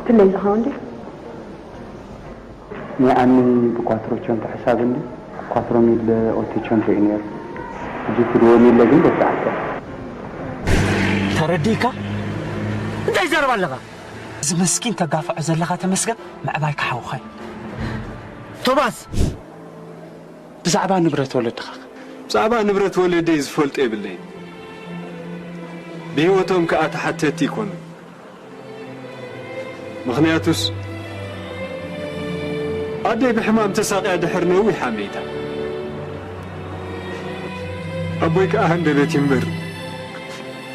ትለይ ዝኸውን ድዩ? ናይ ኣኒ ብኳትሮ ቸንቶ ሕሳብ እንዲ ኳትሮ ሚለ ኦቶ ቸንቶ እዩ ነይሩ። ሕጂ እቲ ድወ ሚለ ግን በብዓተ። ተረዲእካ? እንታይ ይዛረብ ኣለኻ? እዚ መስኪን ተጋፍዖ ዘለኻ ተመስገን ምዕባይካ ሓውኸይ። ቶማስ! ብዛዕባ ንብረት ወለድኻ። ብዛዕባ ንብረት ወለደይ ዝፈልጦ የብለይን። ብህይወቶም ከኣ ተሓተቲ ይኮኑ። ምኽንያቱስ ኣደይ ብሕማም ተሳቕያ ድሕሪ ነዊሕ ኣመይታ። ኣቦይ ከኣ ሃንደበት ይንበር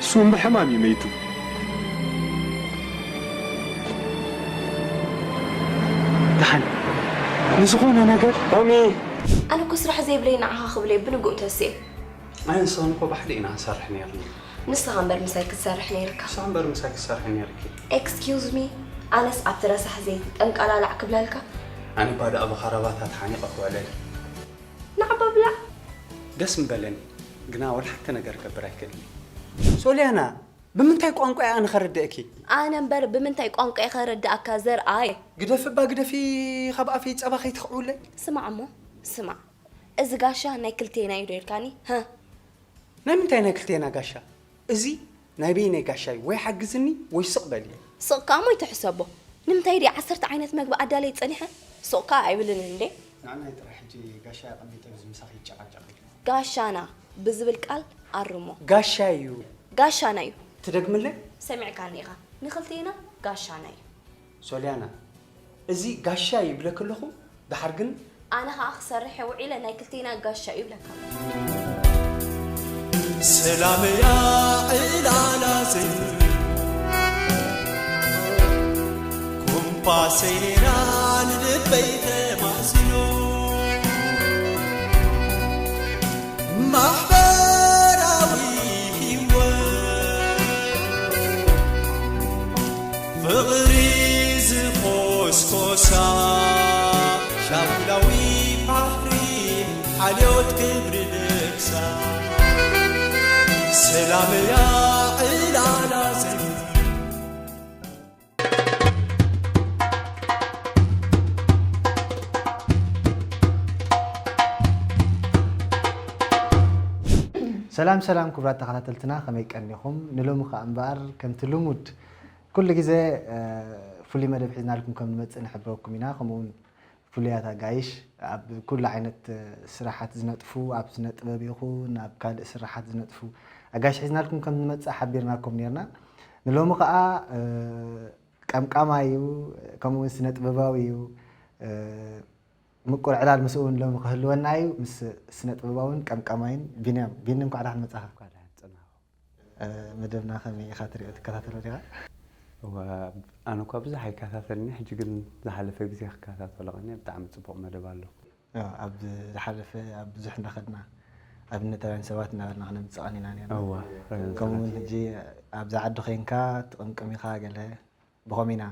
እሱም ብሕማም እዩ መይቱ። ደሓን ንዝኾነ ነገር ኦሚ ኣነ እኮ ስራሕ ዘይብለይ ንዓኻ ክብል እየ ብንግኡ ተስየ። ኣነ ንስኽን እኮ ባሕዲ ኢና ንሰርሕ ነይርና። ንስኻ እምበር ምሳይ ክትሰርሕ ነይርካ። ንስኻ እምበር ምሳይ ክትሰርሒ ነይርኪ። Excuse me፣ ኣነስ ኣብቲ ረሳሕ ዘይቲ ጠንቃላላዕ ክብለልካ። ኣነ ባዶ ኣብ ኸረባታት ሓኒቐ ክውዕለል። ንዓባ ብላዕ። ደስ ምበለኒ ግና ወላ ሓንቲ ነገር ገብር ኣይክእልን። ሶልያና ብምንታይ ቋንቋ እየ ኣነ ኸረድእኪ? ኣነ እምበር ብምንታይ ቋንቋ እየ ኸረድኣካ ዘርኣይ? ግደፊ እባ ግደፊ ካብ ኣፈይ ጸባ ከይትኽዕውለይ። ስማዕ እሞ ስማዕ፣ እዚ ጋሻ ናይ ክልቴና እዩ ዶ ኢልካኒ? ሀ? ናይ ምንታይ ናይ ክልቴና ጋሻ? እዚ ናይ በይነይ ጋሻ እዩ። ወይ ሓግዝኒ ወይ ስቕ በሊ። ስቕ ከኣ ሞይቱ ሕሰቦ። ንምንታይ ድየ ዓሰርተ ዓይነት መግቢ ኣዳለየ ጸኒሐ? ስቕ ከኣ ኣይብልን እንዴ? ንዓናይ ጥራሕ ሕጂ ጋሻ ኣቐሚጠ ኣብዚ ምሳኺ ይጨቓጨቕ። ጋሻና ብዝብል ቃል ኣርሞ። ጋሻ እዩ። ጋሻና እዩ። ትደግምለይ? ሰሚዕካኒ ኢኻ። ንኽልቴና ጋሻና እዩ። ሶልያና፣ እዚ ጋሻ ይብለኪ ኣለኹ፣ ደሓር ግን ኣነ ኸኣ ክሰርሕ እየ ውዒለ ናይ ክልቴና ጋሻ እዩ ይብለካ ኣለኹ። ሰላም እያ ዕላላ ዘይብሉ ኮምፓሰይ ነይራ ንልበይ ተማእዚኑ ማሕበራዊ ህይወት ፍቕሪ ዝኾስኮሳ ሻኩላዊ ባሕሪ ሓልዮት ክብሪ ልግሳ ሰላም እያ ዕላላ ዘይብሉ ሰላም ሰላም ክቡራት ተኸታተልትና ከመይ ቀኒኹም? ንሎሚ ከኣ እምበኣር ከምቲ ልሙድ ኩሉ ግዜ ፍሉይ መደብ ሒዝናልኩም ከም ንመጽእ ንሕብረኩም ኢና። ከምኡ እውን ፍሉያት ኣጋይሽ ኣብ ኩሉ ዓይነት ስራሓት ዝነጥፉ ኣብ ስነ ጥበብ ይኹን ኣብ ካልእ ስራሓት ዝነጥፉ ኣጋይሽ ሒዝናልኩም ከም ንመጽእ ሓቢርናኩም ነርና። ንሎሚ ከኣ ቀምቃማይ እዩ፣ ከምኡ እውን ስነ ጥበባዊ እዩ። ምቁር ዕላል ምስኡ እውን ሎሚ ክህልወና እዩ፣ ምስ ስነ ጥበባውን ቀምቃማይን ቢንያም። ቢኒ እንኳዕ ደሓን መጻኻ። መደብና ከመይ ኢኻ ትሪኦ ትከታተሎ ዲኻ? እወ ኣነ እኳ ብዙሕ ኣይከታተልን ሕጂ ግን ዝሓለፈ ግዜ ክከታተሎ ቀኒየ ብጣዕሚ ጽቡቕ መደብ ኣሎ። ኣብ ዝሓለፈ ኣብ ብዙሕ እንዳኸድና ኣብነታውያን ሰባት እናበልና ክነምጽእ ቀኒና ነርና። ከምኡ እውን ሕጂ ኣብዚ ዓዲ ኮይንካ ትቕምቅም ኢኻ ገለ ብኸምኡ ኢና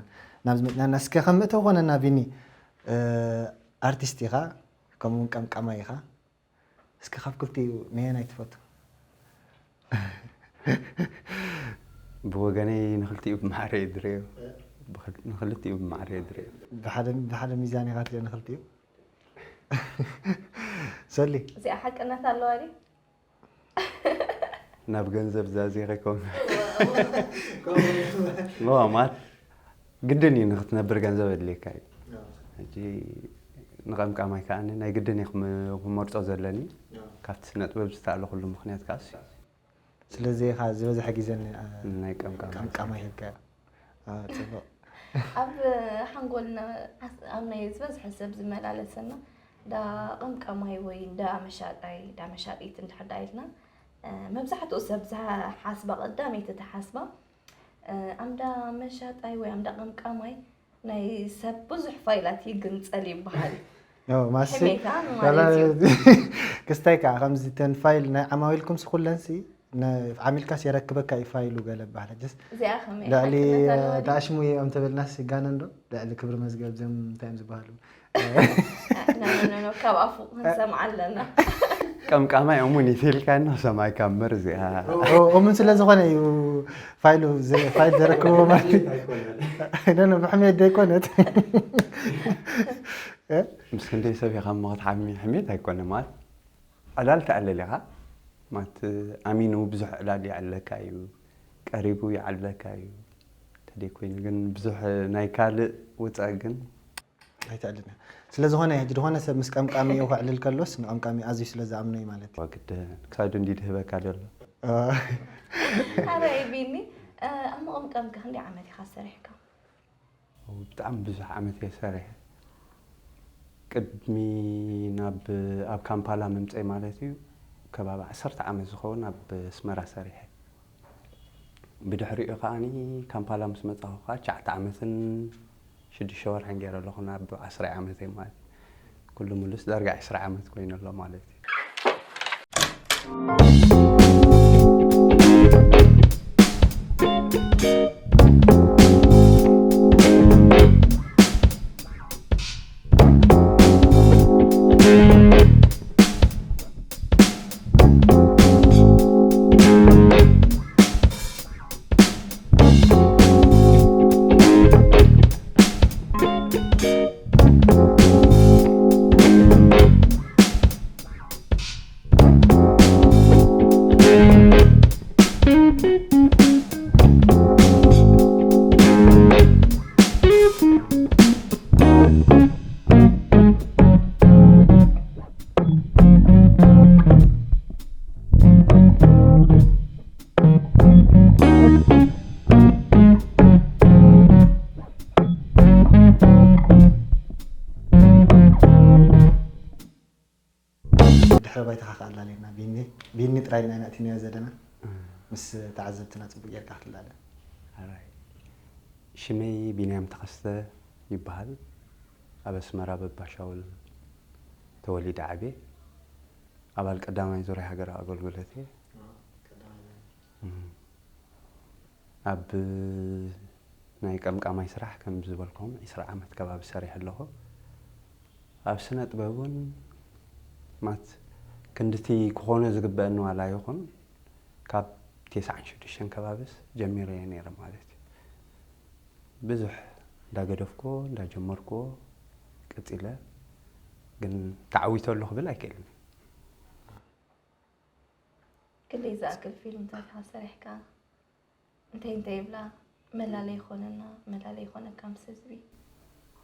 ናብ ዝመጽናና። እስከ ከም መእተዊ ኮነና ቢኒ፣ ኣርቲስት ኢኻ ከምኡ እውን ቀምቃማይ ኢኻ። እስከ ካብ ክልቲኡ ነየናይ ትፈቱ? ብወገነይ ንክልቲኡ ብማዕረ እየ ዝርእዮ። ንክልቲኡ ብማዕረ እየ ዝርእዮ። ብሓደ ብሓደ ሚዛን ኢኻ ትሪኦ ንክልቲኡ? ሰሊ። እዚኣ ሓቅነት ኣለዋ ድዩ? ናብ ገንዘብ ዛዚረ ከም ዋ ማለት ግድን እዩ ንክትነብር ገንዘብ ኣድልየካ እዩ። ሕጂ ንቐምቃማይ ከኣ ናይ ግድን እየ ክመርጾ ዘለኒ። ካብቲ ስነ ጥበብ ዝተኣለኹሉ ምኽንያት ከኣ እሱ እዩ። ስለዚ ኢኻ ዝበዝሐ ግዜ ን- ናይ ቀምቃማይ ቀምቃማይ ሂብካዮ። ኣዎ፣ ጽቡቕ። ኣብ ሓንጎልና ዓስ- ኣብ ናይ ዝበዝሐ ሰብ ዝመላለሰና ዳ ቀምቃማይ ወይ እንዳ መሻጣይ ዳ መሻጢት እንድሕር ዳ ኢልና እ፣ መብዛሕትኡ ሰብ ዝሓስባ ቀዳመይቲ ተሓስባ እ፣ ኣምዳ መሻጣይ ወይ ኣምዳ ቀምቃማይ ናይ ሰብ ብዙሕ ፋይላት ይግንጸል ይበሃል። ያው ማሲ ሕሜታ ዋላ ማለት እዩ። ክስታይ ከዓ ከምዚ ተን ፋይል ናይ ዓማዊልኩም ስኩለንሲ ዓሚልካስ የረክበካ እዩ ፋይሉ ገለ በሃለ ጀስ እዚኣ ከመይ ልዕሊ ሓቅነት ኣለዋ ድዩ? ተኣሽሙ እዮም ተበልናስ ይጋነ እንዶ ልዕሊ ክብሪ መዝገብ ዞም እንታይ እዮም ዝበሃሉ ኖ፣ ኖ፣ ኖ፣ ካብ ኣፉ ክንሰምዓ ኣለና። ቀምቃማይ እሙን ይትልካ ኖ ሰማይ ካብ መርዚኣ። እሙን ስለ ዝኾነ እዩ ፋይሉ ፋይል ዘረክብዎ ማለት እዩ። ብሕሜት ዘይኮነት። ምስ ክንደይ ሰብ ኢኻ እሞ ክትሓሚ? ሕሜት ኣይኮነ ማለት ዕላል ትዕልል ኢኻ ማለት ኣሚኑ ብዙሕ ዕላል ይዕለካ እዩ፣ ቀሪቡ ይዓለካ እዩ። ተደይ ኮይኑ ግን ብዙሕ ናይ ካልእ ውፃእ ግን ኣይትዕልን እያ። ስለ ዝኾነ ሕጂ ዝኾነ ሰብ ምስ ቀምቃሚ እየ ከዕልል ከሎስ ንቀምቃሚ ኣዝዩ ስለ ዝኣምኖ እዩ ማለት እዩ። ወግድ ክሳዱ እንዲ ድህበካ ዘሎ ኣረ ቢኒ ኣብ መቐምቀምካ ክንደይ ዓመት ኢኻ ሰሪሕካ? ብጣዕሚ ብዙሕ ዓመት እየ ሰሪሐ። ቅድሚ ናብ ኣብ ካምፓላ ምምፀይ ማለት እዩ ከባቢ ዓሰርተ ዓመት ዝኸውን ኣብ ኣስመራ ሰሪሐ። ብድሕሪኡ ከዓኒ ካምፓላ ምስ መፃኹ ከዓ ትሽዓተ ዓመትን ሽዱሽተ ወርሕን ገይረ ኣለኹ ናብ ዓስራይ ዓመተይ ማለት እዩ። ኩሉ ሙሉስ ዳርጋ ዕስራ ዓመት ኮይኑ ኣሎ ማለት እዩ። ድሕረ ባይታኻ ክኣላልየና ቢኒ ቢኒ ጥራይ ኢና ነእቲናዮ ዘለና። ምስ ተዓዘብትና ፅቡቅ ጌርካ ክትላለ። ኣራይ። ሽመይ ቢንያም ተኸስተ ይበሃል። ኣብ ኣስመራ በባሻውል ተወሊደ ዓብየ። ኣባል ቀዳማይ ዙርያ ሃገራዊ ኣገልግሎት እየ። ኣብ ናይ ቀምቃማይ ስራሕ ከም ዝበልኩም ዕስራ ዓመት ከባቢ ሰሪሐ ኣለኹ። ኣብ ስነ ጥበብ እውን ማት ክንድቲ ክኾኖ ዝግበአኒ ዋላ ይኹን ካብ ተስዓን ሽዱሽተን ከባብስ ጀሚረ እየ ነይረ ማለት እዩ። ብዙሕ እንዳገደፍኩዎ እንዳጀመርኩዎ ቀፂለ ግን ተዓዊተሉ ክብል ኣይክእልን። ክንደይ ዝኣክል ፊልምታት ኢኻ ሰሪሕካ? እንታይ እንታይ ይብላ? መላለይ ይኾነና፣ መላለይ ይኾነካ ምስ ህዝቢ።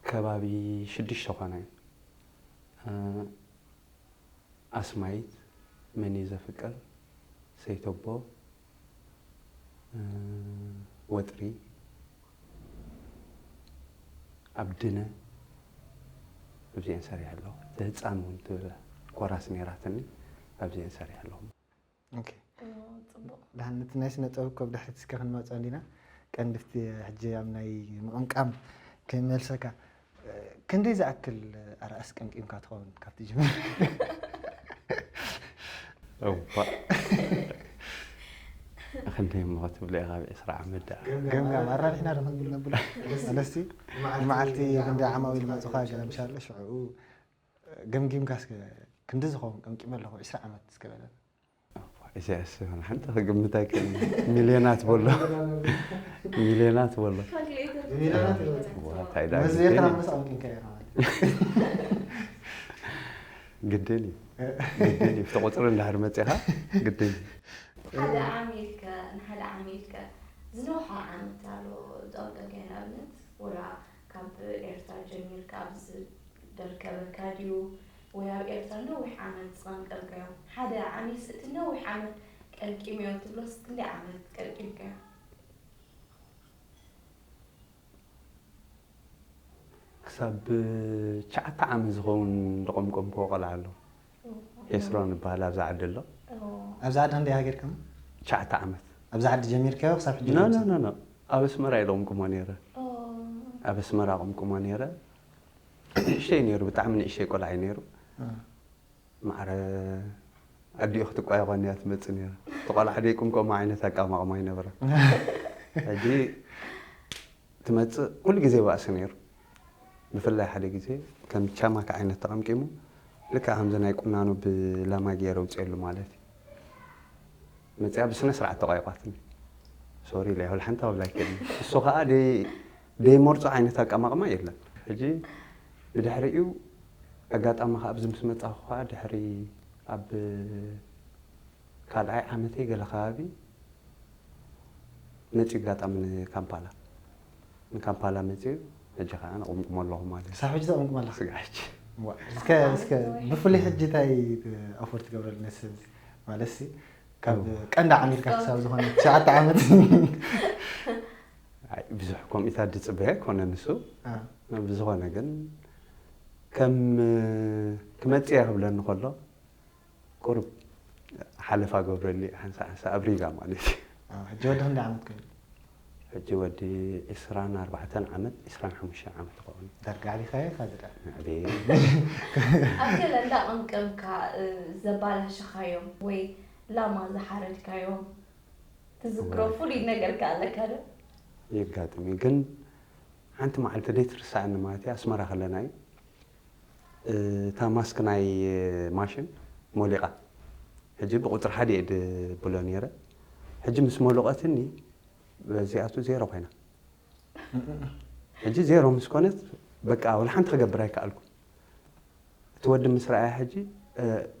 ከባቢ ሽዱሽተ ኾነ። ኣስማይት፣ መን እዩ ዘፍቅር፣ ሰይተቦ፣ ወጥሪ፣ ኣብ ድነ ኣብዚአን ሰሪሐ ኣለኹ። እቲ ህፃን እውን ትብል ኮራስ ነይራትኒ ኣብዚአን ሰሪሐ ኣለኹ። ኦኬ። ድሓን ነቲ ናይ ስነ ጥበብ ኮብ ድሕሪት እስከ ክንመፅኦ እንዲና ቀንድፍቲ ሕጂ ኣብ ናይ ምቕምቃም ከይመልሰካ ክንደይ ዝኣክል ኣርኣስ ቀምቂምካ ትኸውን ካብቲ ጅምር? እዋ ክንደይ እሞ ክትብሎ ኢኻ ኣብ ዕስራ ዓመት ደኣ። ገምጋም ኣራቢሕና ዶ ክንብል ነብሎ ኣለስቲ ንመዓልቲ ክንዲ ዓማዊል መፁኻ ገለ ምሻለ ሽዕኡ ገምጊምካ እስከ ክንዲ ዝኸውን ቀምቂመ ኣለኹ ዕስራ ዓመት እስከ በለና። ኢሳያስ ይሆን ሓንቲ ክግምት ኣይክእል። ሚልዮናት በሎ ሚልዮናት በሎ። እንታይ ደኣ መዚ ኤርትራ ምስ ኣውቂንካ ኢኻ ማለት ግድን እዩ ግድን እዩ። ብቲ ቁፅሪ እንዳሃር መፂኻ ግድን እዩ። ሓደ ዓሚልከ ንሓደ ዓሚልከ ዝነውሓ ዓመት ኣሎ ዝጠምቀልካዮ ንኣብነት ወላ ካብ ኤርትራ ጀሚርካ ኣብዚ ደርከበካ ድዩ ወይ ኣብ ኤርትራ ነዊሕ ዓመት ዝቐምቀልካዮ ሓደ ዓሚልሲ እቲ ነዊሕ ዓመት ቀልቂመዮ ትብሎስ ክንደይ ዓመት ቀልቂምካዮ? ክሳብ ትሽዓተ ዓመት ዝኸውን ዝቐምቀምክዎ ቆልዓ ኣሎ። ኤስሮን ይበሃል ኣብዚ ዓዲ ኣሎ። ኣብዚ ዓዲ ክንደይ ሃገር ከም ትሽዓተ ዓመት ኣብዚ ዓዲ ጀሚርካዮ ክሳብ ሕጂ ኖ ኖ ኖ ኖ ኣብ ኣስመራ ኢለ ቁምቁሞ ነይረ። ኣብ ኣስመራ ቁምቁሞ ነይረ። ንእሽተይ ነይሩ ብጣዕሚ ንእሽተይ ቆልዓ እዩ ነይሩ። ማዕረ ኣዲኡ ክትቋየቖኒ እያ ትመፅእ ነይራ። እቲ ቆልዓ ደይቁምቆሞ ዓይነት ኣቀማቕማ ኣይነበረን። ሕጂ ትመፅእ ኩሉ ግዜ ባእሲ ነይሩ። ብፍላይ ሓደ ግዜ ከም ቻማካ ዓይነት ተቐምቂሙ ልክዕ ከምዚ ናይ ቁናኖ ብላማ ገይረ ውፅኤሉ ማለት እዩ። መፅያ ብስነ ስርዓት ተቋይቋትኒ። ሶሪ ኢለ ወላ ሓንቲ ክብል ኣይክእልን። እሱ ከዓ ደይ- ደይመርፆ ዓይነት ኣቀማቕማ የለን። ሕጂ ብድሕሪኡ ኣጋጣሚ ከዓ ኣብዚ ምስ መፃኹ ከዓ ድሕሪ ኣብ ካልኣይ ዓመተይ ገለ ከባቢ መፂኡ ኣጋጣሚ ንካምፓላ ንካምፓላ መፂኡ። ሕጂ ከዓ ንቕምቅሞ ኣለኹ ማለት እዩ። ክሳብ ሕጂ ተቐምቅም ኣለኻ? ስጋሕች ዋ፣ እስከ እስከ ብፍሉይ ሕጂ እንታይ ኣፎርት ትገብረሉ ነስብ ማለት ሲ ካብ ቀንዲ ዓሚልካ ክሳብ ዝኾነ ትሽዓተ ዓመት ብዙሕ ከምኢታት ዝፅበየ ኮነ ንሱ። ብዝኾነ ግን ከም ክመፅእ ክብለኒ ከሎ ቁሩብ ሓለፋ ገብረሊ ሓንሳ ሓንሳ ኣብ ሪጋ ማለት እዩ። ሕጂ ወዲ ክንደይ ዓመት ኮይኑ? ሕጂ ወዲ ዕስራን ኣርባዕተን ዓመት፣ ዕስራን ሓሙሽተን ዓመት ይኸውን። ዳርጋ ዓቢኻዮ ኢኻ ዝዳ ኣቤት። ኣብ ገለ እንዳቐምቀምካ ዘባላሽኻዮም ወይ ላማ ዝሓረድካዮም ትዝክሮ ፍሉይ ነገር ከ ኣለካ ዶ? የጋጥም እዩ። ግን ሓንቲ መዓልቲ ደይትርሳዕኒ ማለት እዩ፣ ኣስመራ ከለና እዩ። እታ ማስክ ናይ ማሽን ሞሊቓ። ሕጂ ብቁፅሪ ሓደ እየ ድብሎ ነይረ። ሕጂ ምስ ሞለቐትኒ በዚኣቱ ዜሮ ኮይና። ሕጂ ዜሮ ምስ ኮነት በቃ ወላ ሓንቲ ክገብር ኣይከኣልኩ። እቲ ወዲ ምስ ረኣያ ሕጂ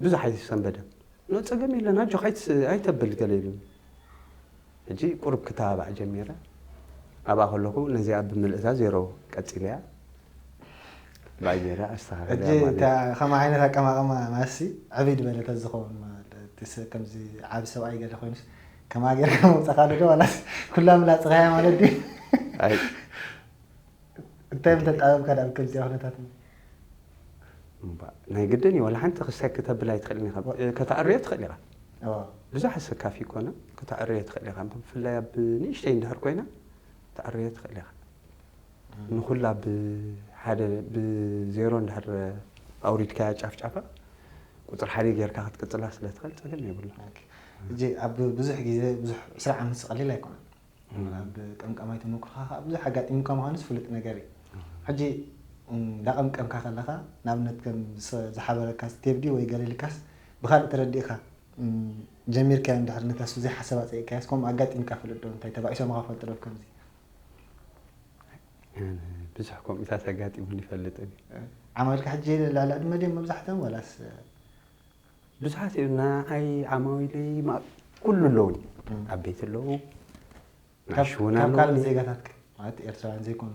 ብዙሕ ኣይሰንበደን። ኖ ፀገም የለን ኣጆኻ ኣይተብል ገለ ኢሉኒ። ሕጂ ቁሩብ ክተባባዕ ጀሚረ። ኣብኣ ከለኹ ነዚኣ ብምልእታ ዜሮ ቀፂለያ። ብኣይ ገይረ ኣስተኻኸለ ሕጂ ከማ ዓይነት ኣቀማቕማ ማሲ ዕብይ ዝበለ ተዝኸውን ከምዚ ዓብ ሰብኣይ ገለ ኮይኑስ ከማ ጌርካ መውፀኻሉ ዶ ዋላስ ኩላ ምላፅኻያ ማለት ድዩ? እንታይ ምተጣበብካ ዳብ ከምዚኣ ኩነታት? ናይ ግድን እዩ። ዋላ ሓንቲ ክሳይ ክተብል ኣይትኽእልን ኢኻ። ከተዕርዮ ትኽእል ኢኻ። ብዙሕ ኣሰካፊ ይኮነ። ከተዕርዮ ትኽእል ኢኻ። ብፍላይ ኣብ ንእሽተይ እንድሕር ኮይና ተዕርዮ ትኽእል ኢኻ። ንኹላ ብሓደ ብዜሮ እንድሕር ኣውሪድካያ ጫፍጫፋ ቁፅሪ ሓደ ጌርካ ክትቅፅላ ስለ ትኽእል ፀገም የብሉ። ሕጂ ኣብ ብዙሕ ግዜ ብዙሕ ዕስራ ዓመት ዝቐሊል ኣይኮነን። ኣብ ቀምቀማይ ተመክሮኻ ከዓ ብዙሕ ኣጋጢሙካ ምዃኑ ዝፍልጥ ነገር እዩ። ሕጂ እንዳቐምቀምካ ከለኻ ንኣብነት ከም ዝሓበረካ ስቴፕ ድዩ ወይ ገለ ኢልካስ ብካልእ ተረዲእካ ጀሚርካዮ እንድሕር ነታ እሱ ዘይሓሰብ ኣፀይቅካዮስ ከምኡ ኣጋጢምካ ፍልጥ ዶ? እንታይ ተባኢሶምኻ ፈልጡ ዶ ከምዚ? ብዙሕ ከምኡታት ኣጋጢሙኒ ይፈልጥን እዩ። ዓማዊልካ ሕጂ ልዕሊ ዕድመ ድዮም መብዛሕትኦም ዋላስ? ብዙሓት እዮም ንዓይ ዓማዊለይ ኩሉ ኣለውኒ። ዓበይቲ ኣለዉ። ካብ ካልኦት ዜጋታት ማለት ኤርትራውያን ዘይኮኑ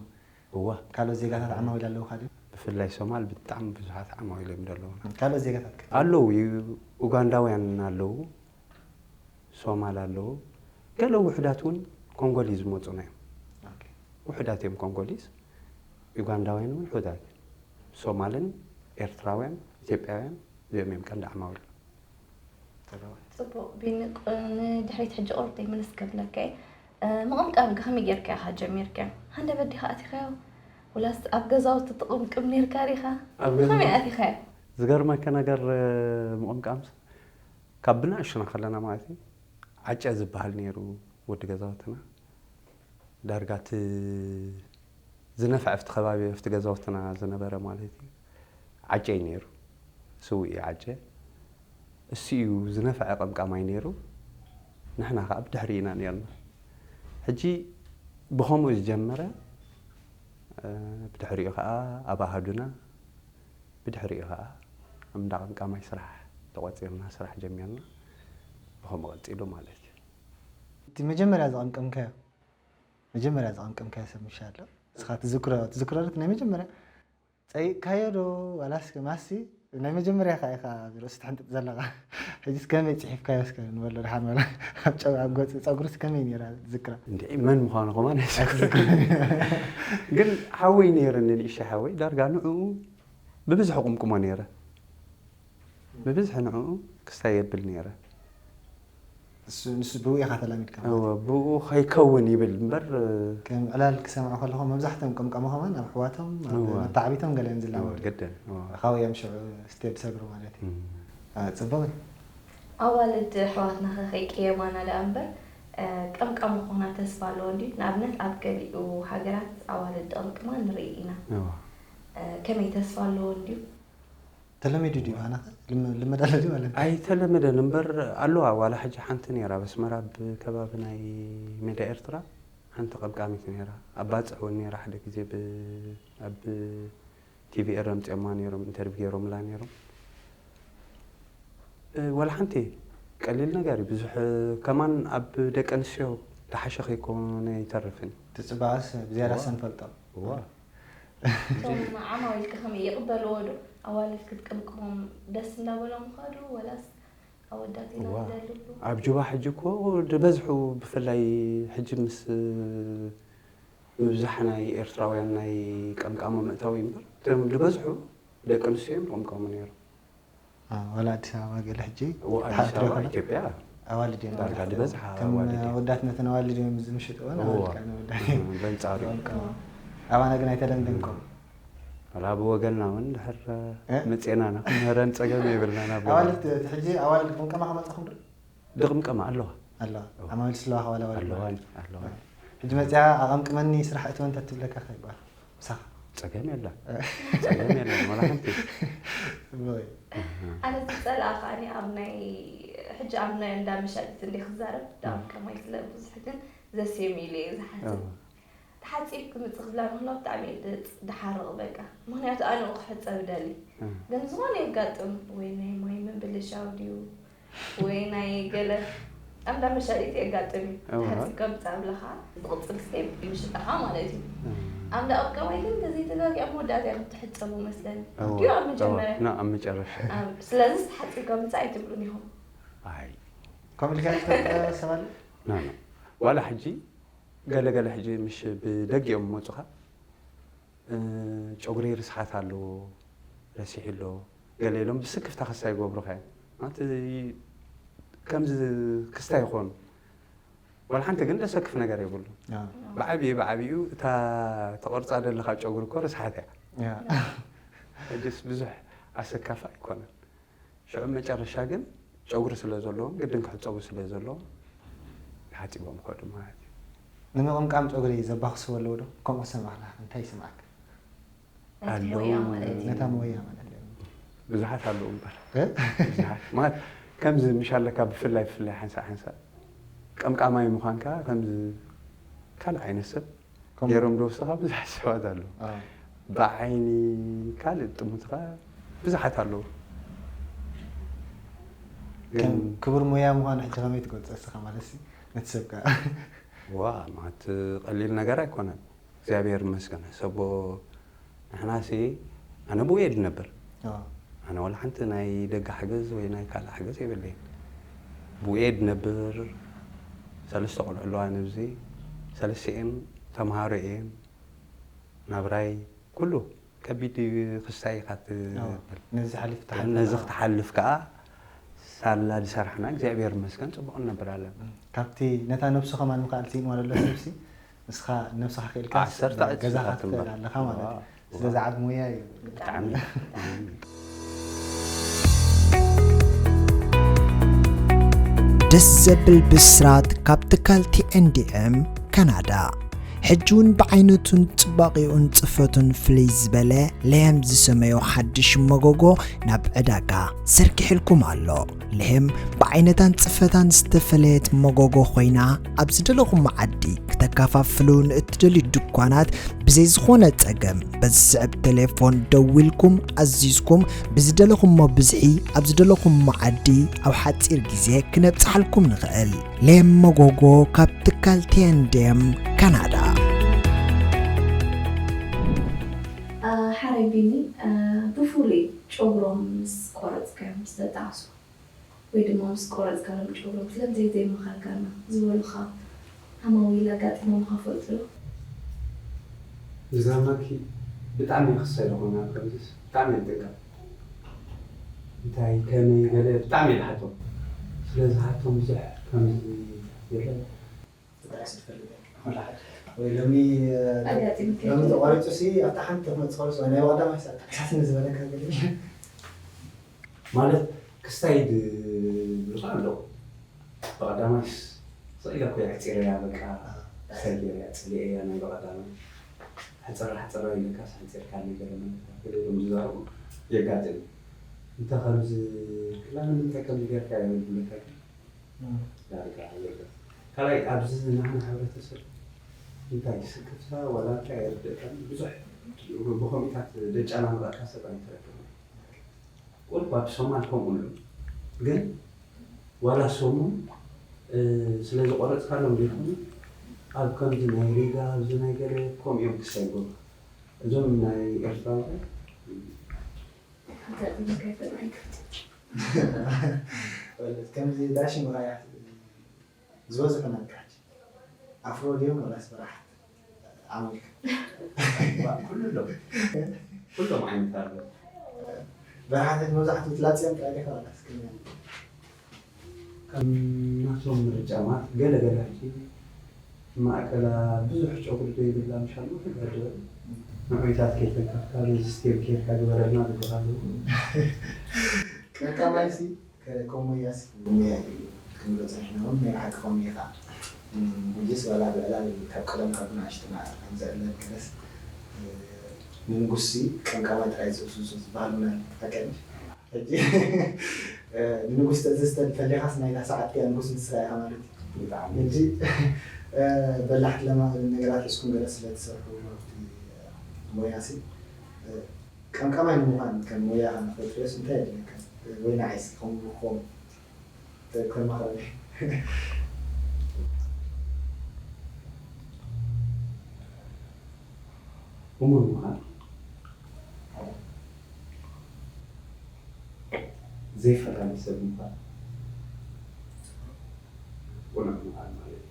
እዋ ካልኦት ዜጋታት ዓማዊል ኣለውካ ድዩ? ብፍላይ ሶማል ብጣዕሚ ብዙሓት ዓማዊሎም ዘለዉ። ካልኦት ዜጋታት ከ? ኣለዉ። ኡጋንዳውያን ኣለዉ፣ ሶማል ኣለዉ፣ ገለ ውሑዳት እውን ኮንጎሊዝ ዝመፁና እዮም። ውሑዳት እዮም ኮንጎሊዝ፣ ዩጋንዳውያን እውን ውሑዳት እዮም። ሶማልን ኤርትራውያን፣ ኢትዮጵያውያን እዚኦም እዮም ቀንዲ ዓማዊል። ፅቡቕ ቢኒ፣ ንድሕሪት ሕጂ ቁርጥ ይምልስ ከብለካ እየ። ምቕምቃም ከመይ ጌርካ ኢኻ ጀሚርካ? ሃንደበት ዲኻ ኣቲኻዮ? ወላስ ኣብ ገዛውቲ ትቕምቅም ኔርካ ዲኻ? ከመይ ኣቲኻዮ? ዝገርመካ ነገር ምቕምቃም ካብ ብናእሽና ከለና ማለት እዩ ዓጨ ዝበሃል ነይሩ ወዲ ገዛውትና። ዳርጋ እቲ ዝነፍዐ ኣብቲ ከባቢ ኣብቲ ገዛውትና ዝነበረ ማለት እዩ ዓጨ እዩ ነይሩ። ስውእ እዩ ዓጨ። እሱ እዩ ዝነፍዐ ቀምቃማይ ነይሩ። ንሕና ከዓ ብድሕሪ ኢና ነርና። ሕጂ ብኸምኡ ዝጀመረ ብድሕሪኡ ከዓ ኣብ ኣሃዱና ብድሕሪኡ ከዓ እንዳ ቀምቃማይ ስራሕ ተቆፂርና ስራሕ ጀሚርና። ብኸምኡ ቀፂሉ ማለት እዩ። እቲ መጀመርያ ዝቐምቀምካዮ መጀመርያ ዝቐምቀምካዮ ሰብ ምሻ ኣሎ እስኻ ትዝክሮ ትዝክሮ ዶ ናይ መጀመርያ ፀይቅካዮ ዶ ዋላስ ማሲ ናይ መጀመርያ ከ ኢኻ ርእሲ ትሕንጥጥ ዘለኻ ሕጂስ ከመይ ፅሒፍካዮ እስከ ንበሎ ድሓን በላ ኣብ ጨው ኣብ ገፅ ፀጉርስ ከመይ ነይራ ትዝክራ እንድዒ መን ምዃኑ ከማን ኣይዝክርን። ግን ሓወይ ነይረኒ ንእሽተይ ሓወይ ዳርጋ ንዕኡ ብብዝሒ ቁምቁሞ ነይረ ብብዝሒ ንዕኡ ክስታይ የብል ነይረ። ንሱ ብኡ ኢኻ ተላሚድካ እወ ብኡ ከይከውን ይብል እምበር ከም ዕላል ክሰምዖ ከለኹ መብዛሕትኦም ቀምቀሞ ከማን ኣብ ኣሕዋቶም ኣብ መታዕቢቶም ገለ እዮም ዝላመዱ ግድን ካውዮም ሽዑ ስቴፕ ሰግሩ ማለት እዩ ፅቡቅ እዩ ኣዋልድ ኣሕዋትና ከ ከይቅየማና ደኣ እምበር ቀምቃሞ ክኾና ተስፋ ኣለዎ እንድዩ ንኣብነት ኣብ ገሊኡ ሃገራት ኣዋልድ ጠምቅማ ንርኢ ኢና ከመይ ተስፋ ኣለዎ እንድዩ ተለሚዱ ድዩ? ኣና ልመድ ኣሎ ድዩ ማለት? ኣይተለመደን እምበር ኣለዋ። ዋላ ሕጂ ሓንቲ ነይራ ኣብ ኣስመራ፣ ኣብ ከባቢ ናይ ሜዳ ኤርትራ ሓንቲ ቀምቃሚት ነይራ። ኣብ ባጽዕ እውን ነይራ። ሓደ ግዜ ብ- ኣብ ቲቪ ኤረ ኣምጺኦማ ነይሮም፣ ኢንተርቪው ገይሮምላ ነይሮም። እ፣ ዋላ ሓንቲ ቀሊል ነገር እዩ። ብዙሕ፣ እ፣ ከማን ኣብ ደቂ ኣንስትዮ ዝሓሸ ከይኮነ ኣይተርፍን። እቲ ጽባቐስ ብዝያዳ እዋ። ሰንፈልጦ። እዋ። እቶም ዓማዊልከ ከመይ ይቕበልዎ ዶ? ኣዋልድ ክትቅምቅሞም ደስ እንዳበሎም ይኸዱ ወላስ ኣወዳት ኢና እዋ። ንደሊ ይብሉ? ኣብ ጁባ ሕጂ እኮ ዝበዝሑ ብፍላይ ሕጂ ምስ ምብዛሕ ናይ ኤርትራውያን ናይ ቀምቃሞ ምእታው እዩ እምበር እቶም ዝበዝሑ ደቂ ኣንስትዮ እዮም ዝቕምቀሙ ነይሮም። አ፣ ዋላ ኣዲስ ኣበባ ገለ ሕጂ እዎ፣ ኣዲስ ሓድሪ ኣበባ፣ ይኾና? ኢትዮጵያ፣ ኣዋልድ እዮም ዳርጋ ዝበዝሓ ከም ኣዋልድ እዮም። ኣወዳት ነተን ኣዋልድ እዮም ዝምሽጥወን ኣዎ። ኣዋልድ ከኣ ንወዳት እዮም በንጻሩ። እዮም። ኣባና ግን ኣይተለምደን ከምኡ። ዋላ ብወገንና እውን ድሕር እ? መጽኤና ኢና ክንምህረን ጸገም የብልናን ኣብ ገዛ። ኣዋልድ እቲ ሕጂ ኣዋልድ ቅምቀማ ከመጻኹም ዶ? ድቕምቀማ ኣለዋ። ኣለዋ። እዎ። ኣማዊል ስለዋ ዋላ ዋላ ኣለዋ። ኣለዋ። ሕጂ መጽያ ኣቐምቅመኒ ስራሕ እትወን ተትብለካ ከይባል። ምሳኻ። ጸገም የለን። ጸገም የለን። ዋላ ሓንቲ። እወይ። ኣነ ዝጸልኣ ከኣኒ ኣብ ናይ ሕጂ ኣብ ናይ እንዳ መሻጢት እንዲ ክዛረብ ዳም ከማይ ስለ ብዙሕ ግን ዘሴም ኢለ እየ ዝሓስብ። ተሓጺብ ክምጽእ ክብላ ንክሎ ብጣዕሚ እየ ድጽ- ድሓርቕ በቃ። ምክንያቱ ኣነኡ ክሕጸብ ደሊ። ግን ዝኾነ የጋጥም ወይ ናይ ማይ ምብልሻው ድዩ ወይ ናይ ገለ ኣምዳ መሻጢት የጋጥም እዩ። እዋ። ተሓጺብካ ምጻእ ብለኻ ዝቕጽል ስቴፕ ምሽጣኻ ማለት እዩ። ኣምዳ ኣብ ቀባይ ግን ተዘይተጋጊዖም መወዳእታ እዮም ትሕጸቡ መስለኒ። እዋ፣ ድዩ ኣብ እዋ፣ መጀመርያ? ና ኣብ መጨረሻ። ኣብ- ስለዚ ተሓጺብካ ምጻእ ኣይትብሉን ኢኹም። ኣይ ከምኡ ኢልካ ትፈልጥ ሰብ ኣሎ? ና ና ዋላ ሕጂ ገለ ገለ ሕጂ ምሽ ብደጊኦም መጹኻ እ፣ ጨጉሪ ርስሓት ኣለዎ፣ ረሲሑ ኣሎ፣ ገለ ኢሎም ብስክፍታ ክስታይ ይገብሩኻ እዮም። ማለት ከምዚ ክስታይ ይኾኑ። ዋላ ሓንቲ ግን ደሰክፍ ነገር የብሉ። ኣዎ። ብዓብዩ ብዓብዩ እታ ተቐርጻ ዘለኻ ጨጉሪ እኮ ርስሓት እያ። ያ። ሕጅስ ብዙሕ ኣሰካፋ ኣይኮነን። ሽዑ መጨረሻ ግን ጨጉሪ ስለ ዘለዎም ግድን ክሕጸቡ ስለ ዘለዎም ተሓጺቦም ይኸዱ ማለት እዩ። ንምቕምቃም ጨጉሪ ዘባኽስዎ ኣለዉ ዶ? ከምኡ ዝሰማዕካ እንታይ ይስምዓካ? ነቲ ኣለዉ። ሞያ ማለት እዩ። ነታ ሞያ ማለት እዩ። ብዙሓት ኣለዉ እምበር እ? ብዙሓት ማለት ከምዚ ምሽ ኣለካ ብፍላይ ብፍላይ ሓንሳእ ሓንሳእ ቀምቃማይ ምዃንካ ከምዚ ካልእ ዓይነት ሰብ ከምኡ ገይሮም ዝወስኻ ብዙሓት ሰባት ኣለዉ። ኣዎ። ብዓይኒ ካልእ ጥሙትኻ ብዙሓት ኣለዉ። ግን ከም ክቡር ሞያ ምዃኑ ሕጂ ከመይ ትገልጾ እስኻ ማለት ሲ ነቲ ሰብ ከኣ ዋ ማለት ቀሊል ነገር ኣይኮነን። እግዚኣብሔር ይመስገን ሕሰቦ ንሕናሲ ኣነ ብውኤድ ነብር ኣዎ። ኣነ ዋላ ሓንቲ ናይ ደገ ሓገዝ ወይ ናይ ካልእ ሓገዝ የብለይን። ብውኤድ ነብር ሰለስተ ቆልዑ ኣለዋ ነብዚ ሰለስቲኤን ተምሃሮ እየን ናብራይ ኩሉ ከቢድ እዩ ክስታይ ኢኻ ትብል። ነዚ ሓሊፍ ክትሓልፍ ነዚ ከዓ ክትሓልፍ ከዓ ሳላ ዝሰራሕና እግዚኣብሔር ይመስገን ፅቡቕ ንነብር ኣለና። ካብቲ ነታ ነብሱ ከማን ምኽኣል ስኢንዋ ዘሎ ሰብሲ ንስኻ ነብስኻ ክኢልካ ዓሰርተ ዕፅፊ ገዛኻ ኢኻ ትንበር። ትኽእል ኣለኻ ማለት እዩ። ዋው። ስለዚ ዓቢ ሞያ እዩ። ብጣዕሚ። ደስ ዘብል ብስራት ካብ ትካል ቲኤንዲኤም ካናዳ። ሕጂ እውን ብዓይነቱን ጽባቕኡን ጽፈቱን ፍልይ ዝበለ ለየም ዝሰመዮ ሓድሽ መጎጎ ናብ ዕዳጋ ዘርጊሕልኩም ኣሎ። ለየም ብዓይነታን ጽፈታን ዝተፈለየት መጎጎ ኮይና፣ ኣብ ዝደለኹም መዓዲ ክተከፋፍሉ ንእትደልዩ ድኳናት ብዘይ ዝኾነ ጸገም በዚ ዝስዕብ ቴሌፎን ደዊልኩም ኣዚዝኩም ብዝደለኹሞ ብዝሒ ኣብ ዝደለኹሞ መዓዲ ኣብ ሓጺር ግዜ ክነብጽሓልኩም ንኽእል። ሌም መጎጎ ካብ ትካል ቴንዴም ካናዳ። ሓራይ ቢኒ፣ ብፍሉይ ጨጉሮም ምስ ቆረፅካዮም ዝተጣዕሱ ወይ ድማ ምስ ቆረፅካሎም ጨጉሮም ስለምንታይ ዘይመኸርካና ዝበሉኻ ዓማዊል ኣጋጢሞምኻ ይፈልጡ ዶ? ዝገርመኪ ብጣዕሚ እየ ክሳይ ዝኾነ ኣብ ከምዚስ ብጣዕሚ እየ ዝጥቀም። እንታይ ከመይ ገለ ብጣዕሚ እየ ዝሓቶም። ስለ ዝሓቶም ብዙሕ ከምዚ የለን። ተጣዕሱ ትፈልጥ ዶ? ወላ ሓደ። ወይ ሎሚ ኣጋጢምካ ሎሚ ዶ? ተቋሪጹ ሲ ኣብታ ሓንቲ ክመጽእ ከሎ ናይ ብቐዳማይ ሰዓት ተጣዕሳስኒ ዝበለካ ገለ የለን? ማለት ክስታይ ዝብልካ ኣለዉ። ብቐዳማይስ ስቕ ኢለ እኮ እየ ኣሕፂረያ፣ በቃ ክስታይ ገይረያ፣ ፅሊኤያ ናይ ብቐዳማይ። ሕፅራ ሕፅራ ኢለካስ ኣሕፂርካኒ ገለ መልእኽቲ ገለ ኢሎም ዝዛረቡ የጋጥም። እንተ ከምዚ ክላ ንምንታይ ከምዚ ጌርካ እየ ዝብለካ። ዳርጋ የለን። ካልኣይ ኣብዚ ንሕና ሕብረተሰብ እንታይ ስክፍታ ዋላ እንታይ ኣይርደእካን። ብዙሕ ብኸምኡታት ዘጨናንቐካ ሰብ ኣይትረክብን። ቁልፍ ኣብ ሶማል ከምኡ ኣሎ። ግን ዋላ ሰሙን ስለ ዝቆረፅካሎም ዘይኮኑ ኣብ ከምዚ ናይ ሪጋ ኣብዚ ናይ ገለ ከምኡ እዮም ክሳይ ጎባ እዞም ናይ ኤርትራውያን ከምዚ ዳሽን መራያት ዝበዝሑ ናትካ ሕጂ ኣፍሮ ድዮም ወላስ በራሕት ዓሚልካ? ኩሉ ኣለዉ። ኩሎም ዓይነት ኣለዉ። በራሕት መብዛሕትኡ ትላፅዮም ጥራይ ዲኻ ወላስ ከመይ? ከም ናቶም ምርጫ ማለት ገለ ገለ ሕጂ ማእከላ ብዙሕ ጨጉሪ ዘይብላ ምሻሉ ውሕድ ውሕድ ዝበለ ንዑይታት ከይተንከፍካ በዚ ስቴም ኬርካ ግበረልና ዝበሃል ኣለዉ። ቀዳማይሲ ከ- ከም ሞያሲ ሞያ እዩ ክንብሎ ፀኒሕና እውን ናይ ብሓቂ ከምኡ እዩ ከዓ። ሕጂስ ዋላ ብዕላል ካብ ቀደም ካብ ንኣሽቱና ከም ዘዕለል ገለስ ንንጉስሲ ቀምቃማይ ጥራይ ዝእስሱ ዝበሃል እውን ኣሎ። ሓቂ ድዩ? ሕጂ ንንጉስ ተእዝዝ ተል- ተሊኻስ ናይታ ሰዓት እቲኣ ንጉስ ንስኻ ኢኻ ማለት እዩ። ብጣዕሚ። ሕጂ በላሕቲ ለማመድን ነገራት ሒዝኩም ገለ ስለ ትሰርሑ ኣብቲ ሞያሲ ቀምቃማይ ንምዃን ከም ሞያኻ ንኽትሪኦስ እንታይ የድልየካ? ወይ ንዓይሲ ከምኡ ክኸውን ተመኽረኒ። እሙን ምዃን፣ ዘይፈታኒ ሰብ ምዃን፣ ቅኑዕ ምዃን ማለት እዩ።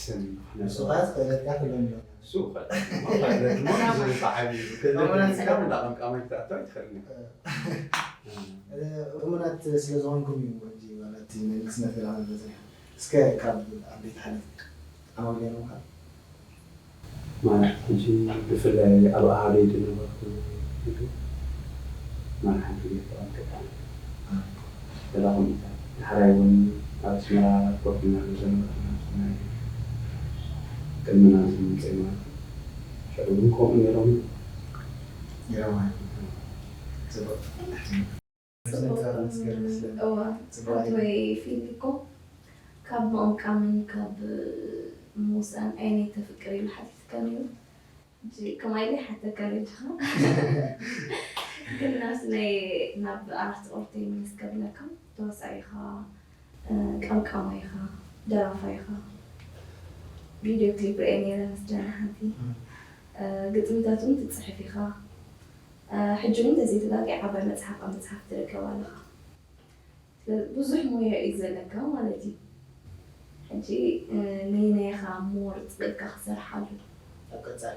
ስም ንሱ ኸዓ ዝኽእለካ ክብለኒ ኣለዎ። እሱ ኸዓ ማለት ሞያ ዝንፋዓል እዩ። ክእለት እንዳ ቀምቃማይ ክትኣቱ ኣይትኽእልን ኢኻ። እሙናት ስለ ዝኾንኩም እዩ እንጂ ዋላ እቲ ናይ ንግስነት ገለ ክብል በፂሐ። እስከ ካብ ዓበይቲ ሓለፍቲ ኣማን ገይሮምካ? ማለት ሕጂ ብፍላይ ኣብ ኣሃደይ ዝነበርኩ ግዜ ማለት ሓንቲ ቤት ተቐምጥካ ገላ ከምኡታት ዳሕራይ እውን ኣብ ኣስመራ ኮፍ ኢልና ዝነበርና ናይ ቅድሚ ናዚ ምምፀይ ማለት እዩ። ሽዑ እውን ከምኡ ነይሮም። ገረማ እዩ። ፅቡቅ። ጽቡቕ። እዋ፣ ኣቶይ ፊሊ እኮ ካብ ምቕምቃምን ካብ ምውሳን ኣየነይቲ ተፍቅር ኢሉ ሓቲትካ ነይሩ። ሕጂ ከምኣ ኢለ ይሓተካ ነይሩ ዲኻ? ግን ናብዚ ናይ ናብ ኣራት ቁርተይ ምልስ ከብለካ፣ ተዋሳኢ ኢኻ፣ ቀምቃማይ ኢኻ፣ ደራፋይ ኢኻ፣ ቪድዮ ክሊፕ ርእየ ነይረ ምስ ጃና ሓንቲ፣ ግጥምታት እውን ትጽሕፍ ኢኻ። ሕጂ እውን ተዘይተጋግየ ዓባይ መጽሓፍ ኣብ ምጽሓፍ ትርከብ ኣለኻ። ስለዚ ብዙሕ ሞያ እዩ ዘለካ ማለት እዩ። ሕጂ ነየናይ ኢኻ ሞር ጽቒጥካ ክትሰርሓሉ ኣብ ቀጻሊ?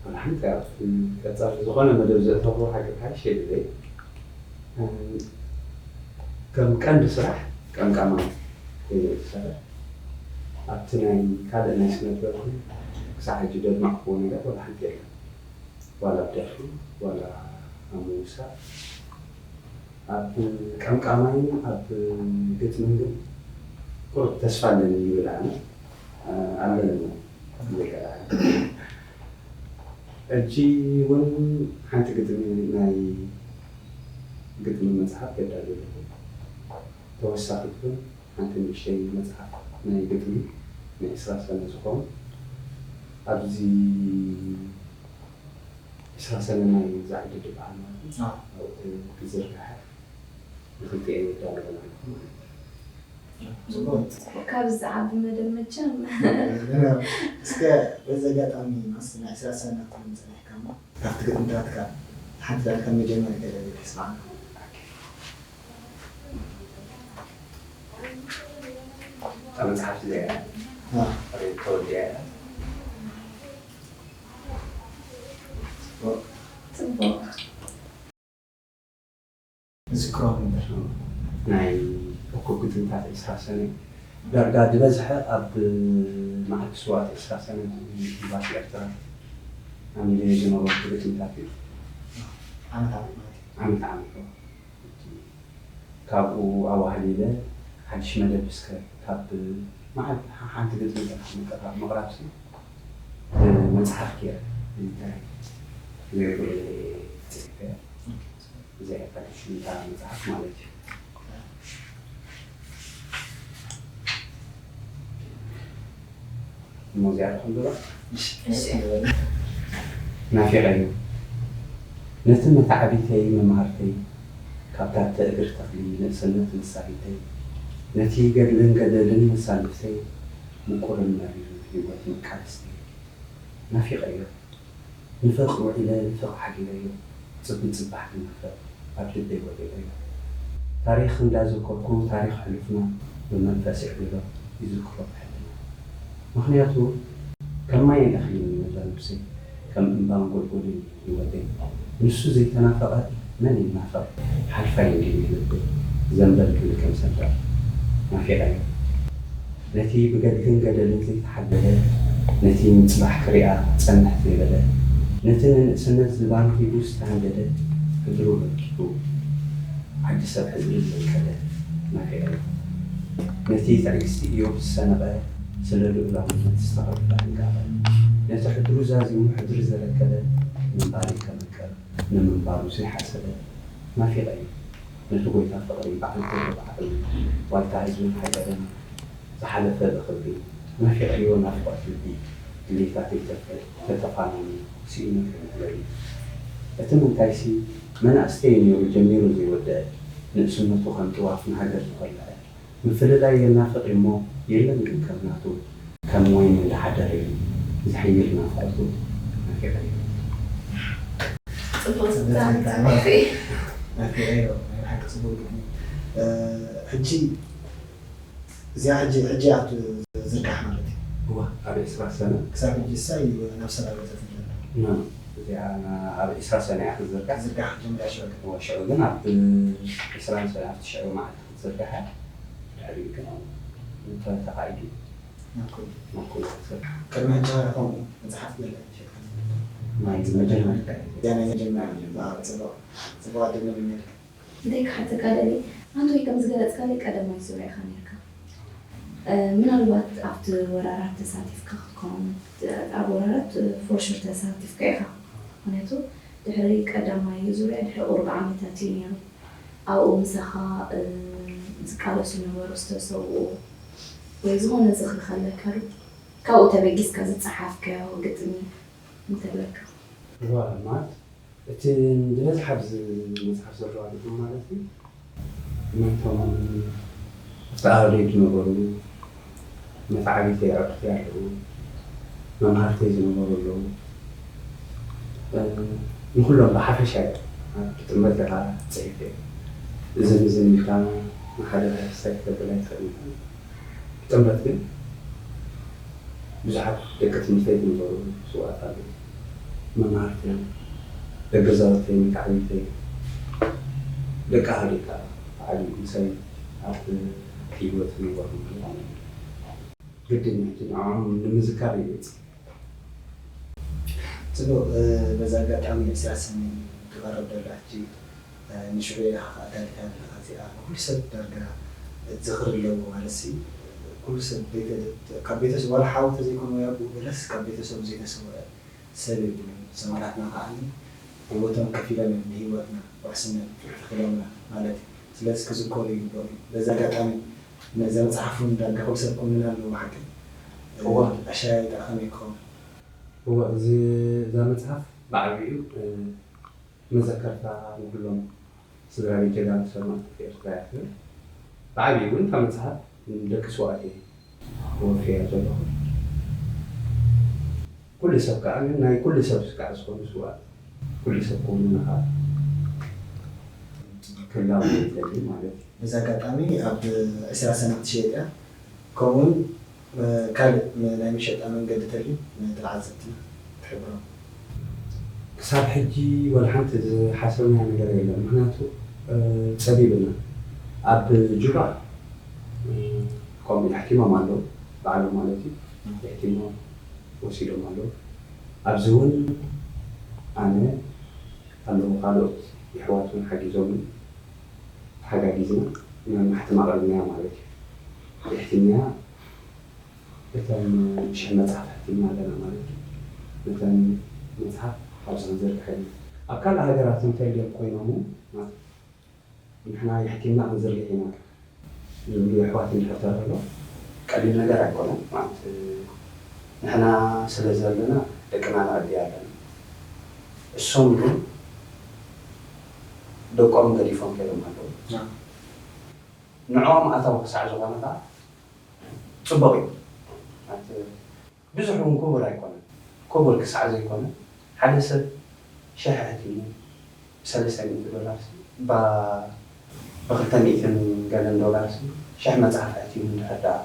ወላ ሓንቲ ኣብቲ ቀጻሊ ዝኾነ መደብ ዘእተኹ ሓቂ ክሓይሽ የድለይ። ከም ቀንዲ ስራሕ ቀምቃማይ ኮይነ ዝሰርሕ ኣብቲ ናይ ካልእ ናይ ስነ ጥበብ ክሳዕ ሕጂ ደድማቕክዎ ነገር ወላ ሓንቲ የለን። ዋላ ኣብ ደርፊ ዋላ ኣብ ምውሳእ ኣብ ቀምቃማይን ኣብ ግጥምን ግን ቁሩብ ተስፋ ኣለኒ ይብል ኣነ ኣለኒ። ሕጂ እውን ሓንቲ ግጥሚ ናይ ግጥሚ መፅሓፍ የዳሉ ኣለኹ። ተወሳኺት እውን ሓንቲ ንእሽተይ መፅሓፍ ናይ ግጥሚ ናይ ዕስራ ሰነ ዝኾኑ ኣብዚ ዕስራ ሰነ ናይ ዛዕዲ ዝበሃል ማለት እዩ። ኣብኡ ክዝርግሐ ንክልቲኤን ይዳለወን ኣለኹ ማለት እዩ። ጽቡቅ። ካብ ዝዓቢ መደብ መቸም እስከ በዚ ኣጋጣሚ ማስ ናይ ዕስራ ሰነ ክትብል ጸኒሕካ እሞ ካብቲ ግጥምታትካ ሓንቲ ዳርካ መጀመሪ ገለ ተስማዕና። እታ መጽሓፍ እዚኣ ተወዲኣ እያ። ጽቡቅ። ዝክሮም እምበር። ናይ እኩብ ግጥምታት ዕስራ ሰነ ዳርጋ ዝበዝሐ ኣብ መዓልቲ ስዋት ዕስራ ሰነ ኤምባሲ ኤርትራ ኣሚለዮ ዝነበርኩ ግጥምታት እዩ። ዓመት ዓመት ማለት እዩ። ዓመት ዓመት ካብኡ ኣዋህሊለ ሓድሽ መደብ እስከ ካብ መዓልቲ ሓንቲ ግጥሚ ጥራሕ ምቅራብ ምቕራብሲ መጽሓፍ ኪያ እንታይ ዘይብሉ ጽሕፈ እዚኣ ሓድሽ እታ መጽሓፍ ማለት እዩ። እሞ እዚኣ ትኹን ዶ? ናፊቐዮ ነቲ መተዓቢተይ መምሃርተይ ካብታ ተእግር ተኽሊ ንእስነት መሳሪተይ ነቲ ገድልን ገደልን መሳልፍተይ ምቁርን መሪርን ህይወት መቃለስተይ ናፊቐዮ። ንፍቕ ውዒለ ንፍቕ ሓዲረዮ፣ ጽቢ ጽባሕ ክናፍቕ ኣብ ልበይ ወዲቐዮ። ታሪኽ እንዳዘከርኩ ታሪኽ ሕሉፍና ብመንፈስ ይዕልሎ ይዝክሮ ብሕልና። ምኽንያቱ ከም ማይን እኽልን ነዛ ነብሰይ፣ ከም እምባን ጎልጎልን ህይወተይ። ንሱ ዘይተናፈቐ መን ይናፈቕ? ሓልፋ ይንድዩ ልበይ ዘንበል ክብል ከም ሰንደቕ ናፊቐዮ። ነቲ ብገድልን ገደልን ዘይተሓደለ፣ ነቲ ንጽባሕ ክሪኣ ጸንሕ ዘይበለ፣ ነቲ ንንእስነት ዝባን ሂቡ ዝተሃንደደ፣ ሕድሩ ረኪቡ ዓዲ ሰብ ሕድሪ ዝለቀደ ናፊቐዮ። ነቲ ትዕግስቲ ኢዮብ ዝሰነቐ፣ ስለ ልኡላውነት ዝተኸፍለ ጥንቃቐ፣ ነቲ ሕድሩ ዛዚሙ ሕድሪ ዘረከበ፣ ምንባሪ ከመቀር ንምንባሩ ዘይሓሰበ ናፊቐዮ። ነቲ ጎይታ ፍቕሪ በዓል ኩሉ በዓል ዋልታ ህዝብን ሃገርን ዝሓለፈ ብኽብሪ ናፊቐዮ ናፍቖት ልቢ ድሌታተይ ተፈ- ተተፋነኑ ስኢኑ ክብል ለሊ። እቲ ምንታይሲ መናእስተይ ነይሩ ጀሚሩ ዘይወደአ ንእስነቱ ከም ጥዋፍ ንሃገር ዝቐለዐ ምፍልላይ የናፍቕ እሞ የለን ግን ከም ናቱ ከም ወይኒ እንዳሓደረ እዩ ዝሕይል ናፍቖቱ ናፊቐዮ። ጽቡቕ ዝዛረብ ናፊቐዮ ናይ ብሓቂ ጽቡቕ ግጥሚ። ሕጂ እዚኣ ሕጂ ሕጂ እያ ዝርጋሕ ማለት እዩ። እዋ ኣብ ዕስራ ሰነ ክሳብ ሕጂ እሳ ናብ ሰራዊት ዘትንዘሎ ኖ እዚኣ ኣብ ዕስራ ሰነ እያ ክትዝርጋሕ። ዝርጋሕ ጀምርያ ሽዑ ግን እዋ ሽዑ ግን ኣብ ዕስራ ሰነ ኣብቲ ሽዑ መዓልቲ ክትዝርጋሕ እያ። ድሕሪኡ ግን ተተኻኢዱ ናኩል ናኩል ክትዝርጋሕ። ቅድሚ ሕጂ ከምኡ መጽሓፍ የለን ሸጥካ ናይ መጀመርያ እዚኣ ናይ መጀመርያ ጽቡቕ ጽቡቕ ዕድል ንምነየልካ። እንታይ ክሓተካ ደሊ ኣንቶይ ከም ዝገለጽካለይ ቀዳማይ ዙርያ ኢኻ ነርካ። ምናልባት ኣብቲ ወራራት ተሳቲፍካ ክትከውን ኣብ ወራራት ፎርሹር ተሳቲፍካ ኢኻ። ምክንያቱ ድሕሪ ቀዳማይ ዙርያ ድሕሪ ቁሩብ ዓመታት እዩ ነይሩ። ኣብኡ ምሳኻ ዝቃለሱ ነበሩ ዝተሰውኡ ወይ ዝኾነ ዝኽሪ ከለካ ዶ ካብኡ ተበጊስካ ዝጸሓፍካዮ ግጥሚ እንተለካ? እዋ ማለት እቲ ንዝበዝሕ ኣብዚ መፅሓፍ ዘለዋ ግጥሚ ማለት እዩ ነቶም ኣብቲ ኣበደይ ዝነበሩ መተዓቢተይ ኣዕሩኽተይ ኣለዉ መምሃርተይ ዝነበሩ ኣለዉ ንኩሎም ብሓፈሻ ኣብ ጥመት ኢኻ ፅሒፈ እዝን እዝን ኢልካ ንሓደ ክሕሳይ ክገብር ኣይትኽእል ኢኻ ጥምረት ግን ብዙሓት ደቂ ትምህርተይ ዝነበሩ ስውኣት ኣለዉ። መማህርተይ፣ ደገ ዛውተይ፣ መተዓቢተይ፣ ደቂ ኣህደይ ከዓ ተዓብዩ ምሳይ ኣብቲ ህይወት ዝነበሩ ማለት እዩ። ግድን እዩ ሕጂ ንዕኦም ንምዝካር ይግብጽ። ጽቡቕ በዚ ኣጋጣሚ ዕስራ ሰነ እዩ ክቐርብ ዘሎ ሕጂ ንሽዑ ኢኻ ኣዳሊኻ ዘለኻ እዚኣ ንኩሉ ሰብ ዳርጋ ዝኽሪ ኣለዎ ማለት ሲ ኩሉ ሰብ ካብ ቤተሰብ ዋላ ሓው ተዘይኮነ ወይ ኣቦኡ ገለስ ካብ ቤተሰቡ ዘይተሰወረ ሰብ የብሉን ሰማእታትና ከዓ ህይወቶም ከፊሎም እዮም ንህይወትና ውሕስነት ተኺሎምና ማለት እዩ ስለዚ ክዝከሩ ይግበሩ እዩ በዚ ኣጋጣሚ ነዛ መፅሓፍ እውን ዳርጋ ኩሉ ሰብ ክውንና ኣለዎ ሓቂ ኣሻያይጣ ከመይ ክኸውን እወ እዚ እዛ መፅሓፍ ብዓብዩ መዘከርታ ንኩሎም ስድራ ቤት ጀጋኑ ሰማእታት ኤርትራ እያ ትብል። ብዓብዩ እውን እታ መጽሓፍ ንደቂ ስውኣት እየ ክወፍያ ዘለኹ። ኩሉ ሰብ ከኣ ናይ ኩሉ ሰብ ስጋዕ ዝኾኑ ስውኣት ኩሉ ሰብ ክውንና ከኣ ክላቦ ይደሊ ማለት እዩ። በዚ ኣጋጣሚ ኣብ ዕስራ ሰነ ክትሽየጥ እያ። ከምኡውን ካልእ ናይ መሸጣ መንገዲ ተልዩ ንተዓዘብትና ትሕብሮም። ክሳብ ሕጂ ወላ ሓንቲ ዝሓሰብናዮ ነገር የለን ምኽንያቱ ፀቢብና ኣብ ጁባ ከምኡ የሕቲሞም ኣለዉ ባዕሎም ማለት እዩ የሕቲሞም ወሲዶም ኣለዉ ኣብዚ እውን ኣነ ኣለዉ ካልኦት የሕዋት እውን ሓጊዞም ተሓጋጊዝና ናብ ማሕተም ኣቕሪብናያ ማለት እዩ የሕቲምናያ እተን ሽሕ መፅሓፍ ሕቲምና ኣለና ማለት እዩ። እተን መጽሓፍ ኣብ ዝኽዘርግሐሉ ኣብ ካልእ ሃገራት እንተልዮም ኮይኖም ንሕና የሕቲምና ክንዝርግሕ ኢና ዝብሉ ኣሕዋት እንድሕር ተረሎ ቀሊል ነገር ኣይኮነን። ማለት ንሕና ስለ ዘለና ደቅና ነዕቢ ኣለና። እሶም ግን ደቆም ገዲፎም ከይዶም ኣለዉ። ንዕኦም ኣታዊ ክሳዕ ዝኾነ ከዓ ጽቡቕ እዩ። ማለት ብዙሕ እውን ክቡር ኣይኮነን። ክቡር ክሳዕ ዘይኮነ ሓደ ሰብ ሽሕ ሕቲሙ ብሰለስተ ሚእቲ ዶላር ሲ ባ ብክልተ ሚእትን ገለን ዶላር ሲ ሽሕ መጽሓፍ ሕቲሙ እንድሕር ደኣ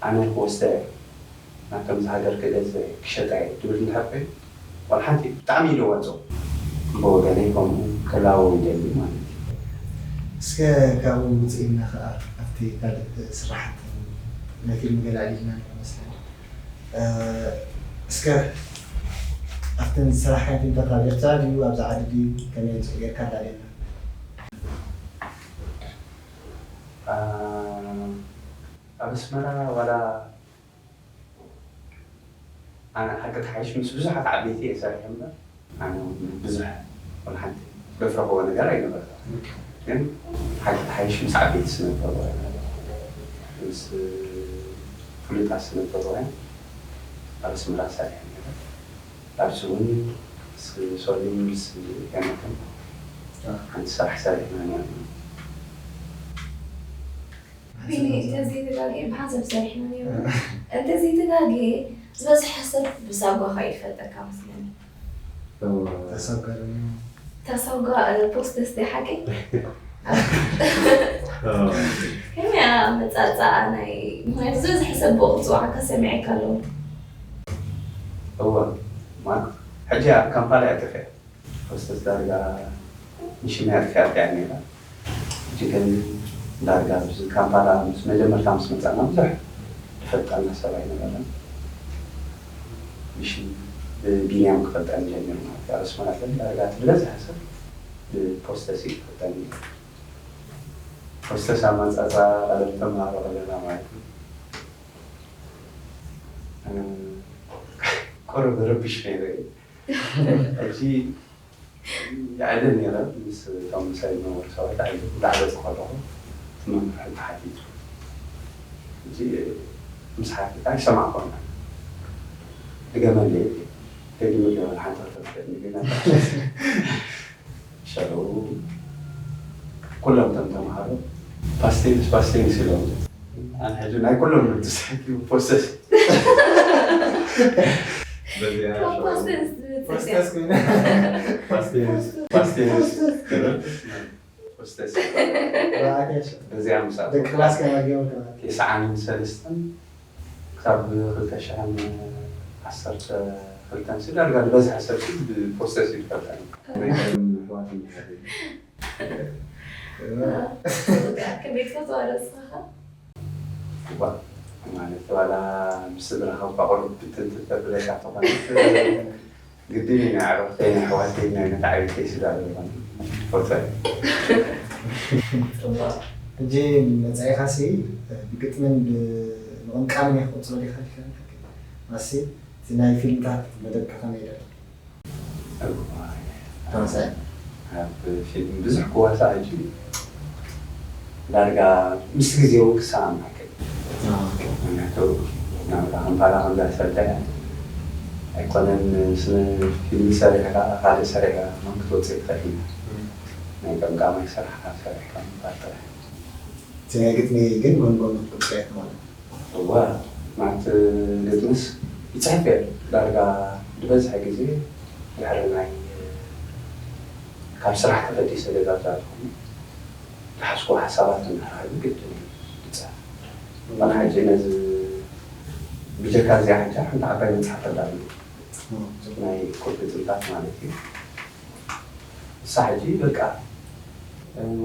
ኣነ ክወስደ እየ ናብ ከምዚ ሃገር ክገዝእ እየ ክሸጣ እየ ትብል እንድሕር ኮይኑ ዋላ ሓንቲ ብጣዕሚ እዩ ለዋጽኦ። ብወገነይ ከምኡ ክላወው ይደሊ ማለት እዩ። እስከ ካብኡ ውፅእ ኢልና ከዓ ኣብቲ ካልእ ስራሕቲ ናይ ፊልም ገለ ኣልዒልና ነይሩ መስለኒ። እስከ ኣብተን ዝሰራሕካየን ፊልምታት ኣብ ኤርትራ ድዩ ኣብዛ ዓዲ ድዩ ከመይ ጌርካ ኣላልየና? ኣብ ኣስመራ ዋላ ኣነ ሓቂ ተሓይሽ ምስ ብዙሓት ዓበይቲ እየ ሰሪሐ እምበር ኣነ እውን ብዙሕ ወላ ሓንቲ ዘፍረኽዎ ነገር ኣይነበረን። ግን ሓቂ ተሓይሽ ምስ ዓበይቲ ስነጥበባውያን ምስ ፍሉጣት ስነጥበባውያን ኣብ ኣስመራ ሰሪሐ ነይረ። ኣብዚ እውን ምስ ሶሊን ምስ ሄኖክን ሓንቲ ስራሕ ሰሪሕና ነይርና። ቢኒ እንተዘይተጋግየ ብሓንሳብ ሰሪሕና ነይርና። እንተዘይተጋግየ ዝበዝሐ ሰብ ብሳጓኻ እዩ ዝፈልጠካ መስለኒ። ተሳጓ ተሳጓ ፖስተስ ዲ ሓቂ ከመይ ኣመፃፅኣ ናይ ምክንያቱ ዝበዝሐ ሰብ ብኡ ክፅዋዓካ ሰሚዐካ ኣለዉ። እወ ማክ ሕጂ ኣብ ካምፓላ እያ ጠፊኣ። ሆስተስ ዳርጋ ንሽመይ ኣጥፊኣትያ ነይራ። ሕጂ ግን ዳርጋ ኣብዚ ካምፓላ ምስ መጀመርታ ምስ መፃና ብዙሕ ዝፈልጠና ሰብ ኣይነበረን። ብሽም ብቢንያም ክፈልጠኒ ጀሚሩ ማለት እዩ። ኣብ ኣስመራ ግን ዳርጋ እቲ ዝበዝሐ ሰብ ብፖስተስ እዩ ዝፈልጠኒ። ሆስተስ ኣማፃፃ ቀደም ተምሃሮ ከለና ማለት እዩ። ቁሩብ ርብሽ ነይረ እዩ። ሕጂ ይዕልል ነይረ ምስ እቶም ምሳይ ዝነበሩ ሰባት ይዕልል እንዳዕለልኩ ከለኹ እቲ መምህር ሕጂ ሓቲቱ ሕጂ ምስ ሓቲታ ኣይሰማዕኩን ድገመለይ ደጊመለይ ሓንቲ ክልተ ፍለጥ ንግና ሽዑ ኩሎም እቶም ተምሃሮ ፓስቴንስ ፓስቴንስ ኢሎም ኣነ ሕጂ ናይ ኩሎም ንብትስሕኪ ፖሰስ በዚኣ ካብ ፓስቴንስ ዝብል ፖስተስ ኮይነ ፓስቴንስ ፓስቴንስ ሆስተስ በዚኣ ምሳት ደቂ ክላስ ከማጊኦም ከማጊ የስዓን ሰለስተን ክሳብ ክልተ ሽሕን ዓሰርተ ክልተን ሲ ዳርጋ ዝበዝሐ ሰብ ሲ ብፖስተስ እዩ ዝፈልጠኒ ናይ ቀደም ኣሕዋት እንዲሓደ ከመይ ትፈትዋ ርእስኻ እዋ ማለት ዋላ ምስ ስድራኻ እኳ ቁሩብ ብትን ተብለካ ተኾነት ግድን እዩ ናይ ኣዕሩኽተይ ናይ ኣሕዋተይ ናይ መታዕቢተይ ስድራ ዘለኹም ፎቶ እዩ ጽቡቕ ሕጂ መጻኢኻሲ ብግጥምን ብምቕምቃምን ኢኻ ክትቕጽሎ ዲኻ ዲኻ ንሓቂ ማሲ እቲ ናይ ፊልምታት መደብካ ከመይ ኢለ ተወሳኢ ኣብ ፊልም ብዙሕ ክዋሳእ ሕጂ ዳርጋ ምስ ግዜ እውን ክሰኣን ሓቂ ምክንያቱ ናብታ ከም ፓላ ከምዛ ዝፈልጠ ኣይኮነን ስነ ፊልም ሰሪሕካ ካልእ ሰሪሕካ መን ክትወፅእ ይኽእል ኢና ናይ ቀምቃማይ ስራሕካ ሰሪሕካ ምባል ጥራሕ እቲ ናይ ግጥሚ ግን ጎን ጎን ክትቅፅሎ ኢኻ ማለት እዩ እወ ማለት ግጥምስ ይፅሕፍ እየ ዳርጋ ዝበዝሐ ግዜ ድሕሪ ናይ ካብ ስራሕ ተፈዲሰ ገዛ ዝኣትኹ ዝሓዝኩዎ ሓሳባት እንድሕር ሃልዩ ግድን እዩ ዝፅሕፍ ዋላ ሕጂ ነዚ ብጀካ እዚኣ ሕጂ ሓንቲ ዓባይ መፅሓፍ ኣላ ናይ ኮድ ግጥምታት ማለት እዩ ንሳ ሕጂ በቃ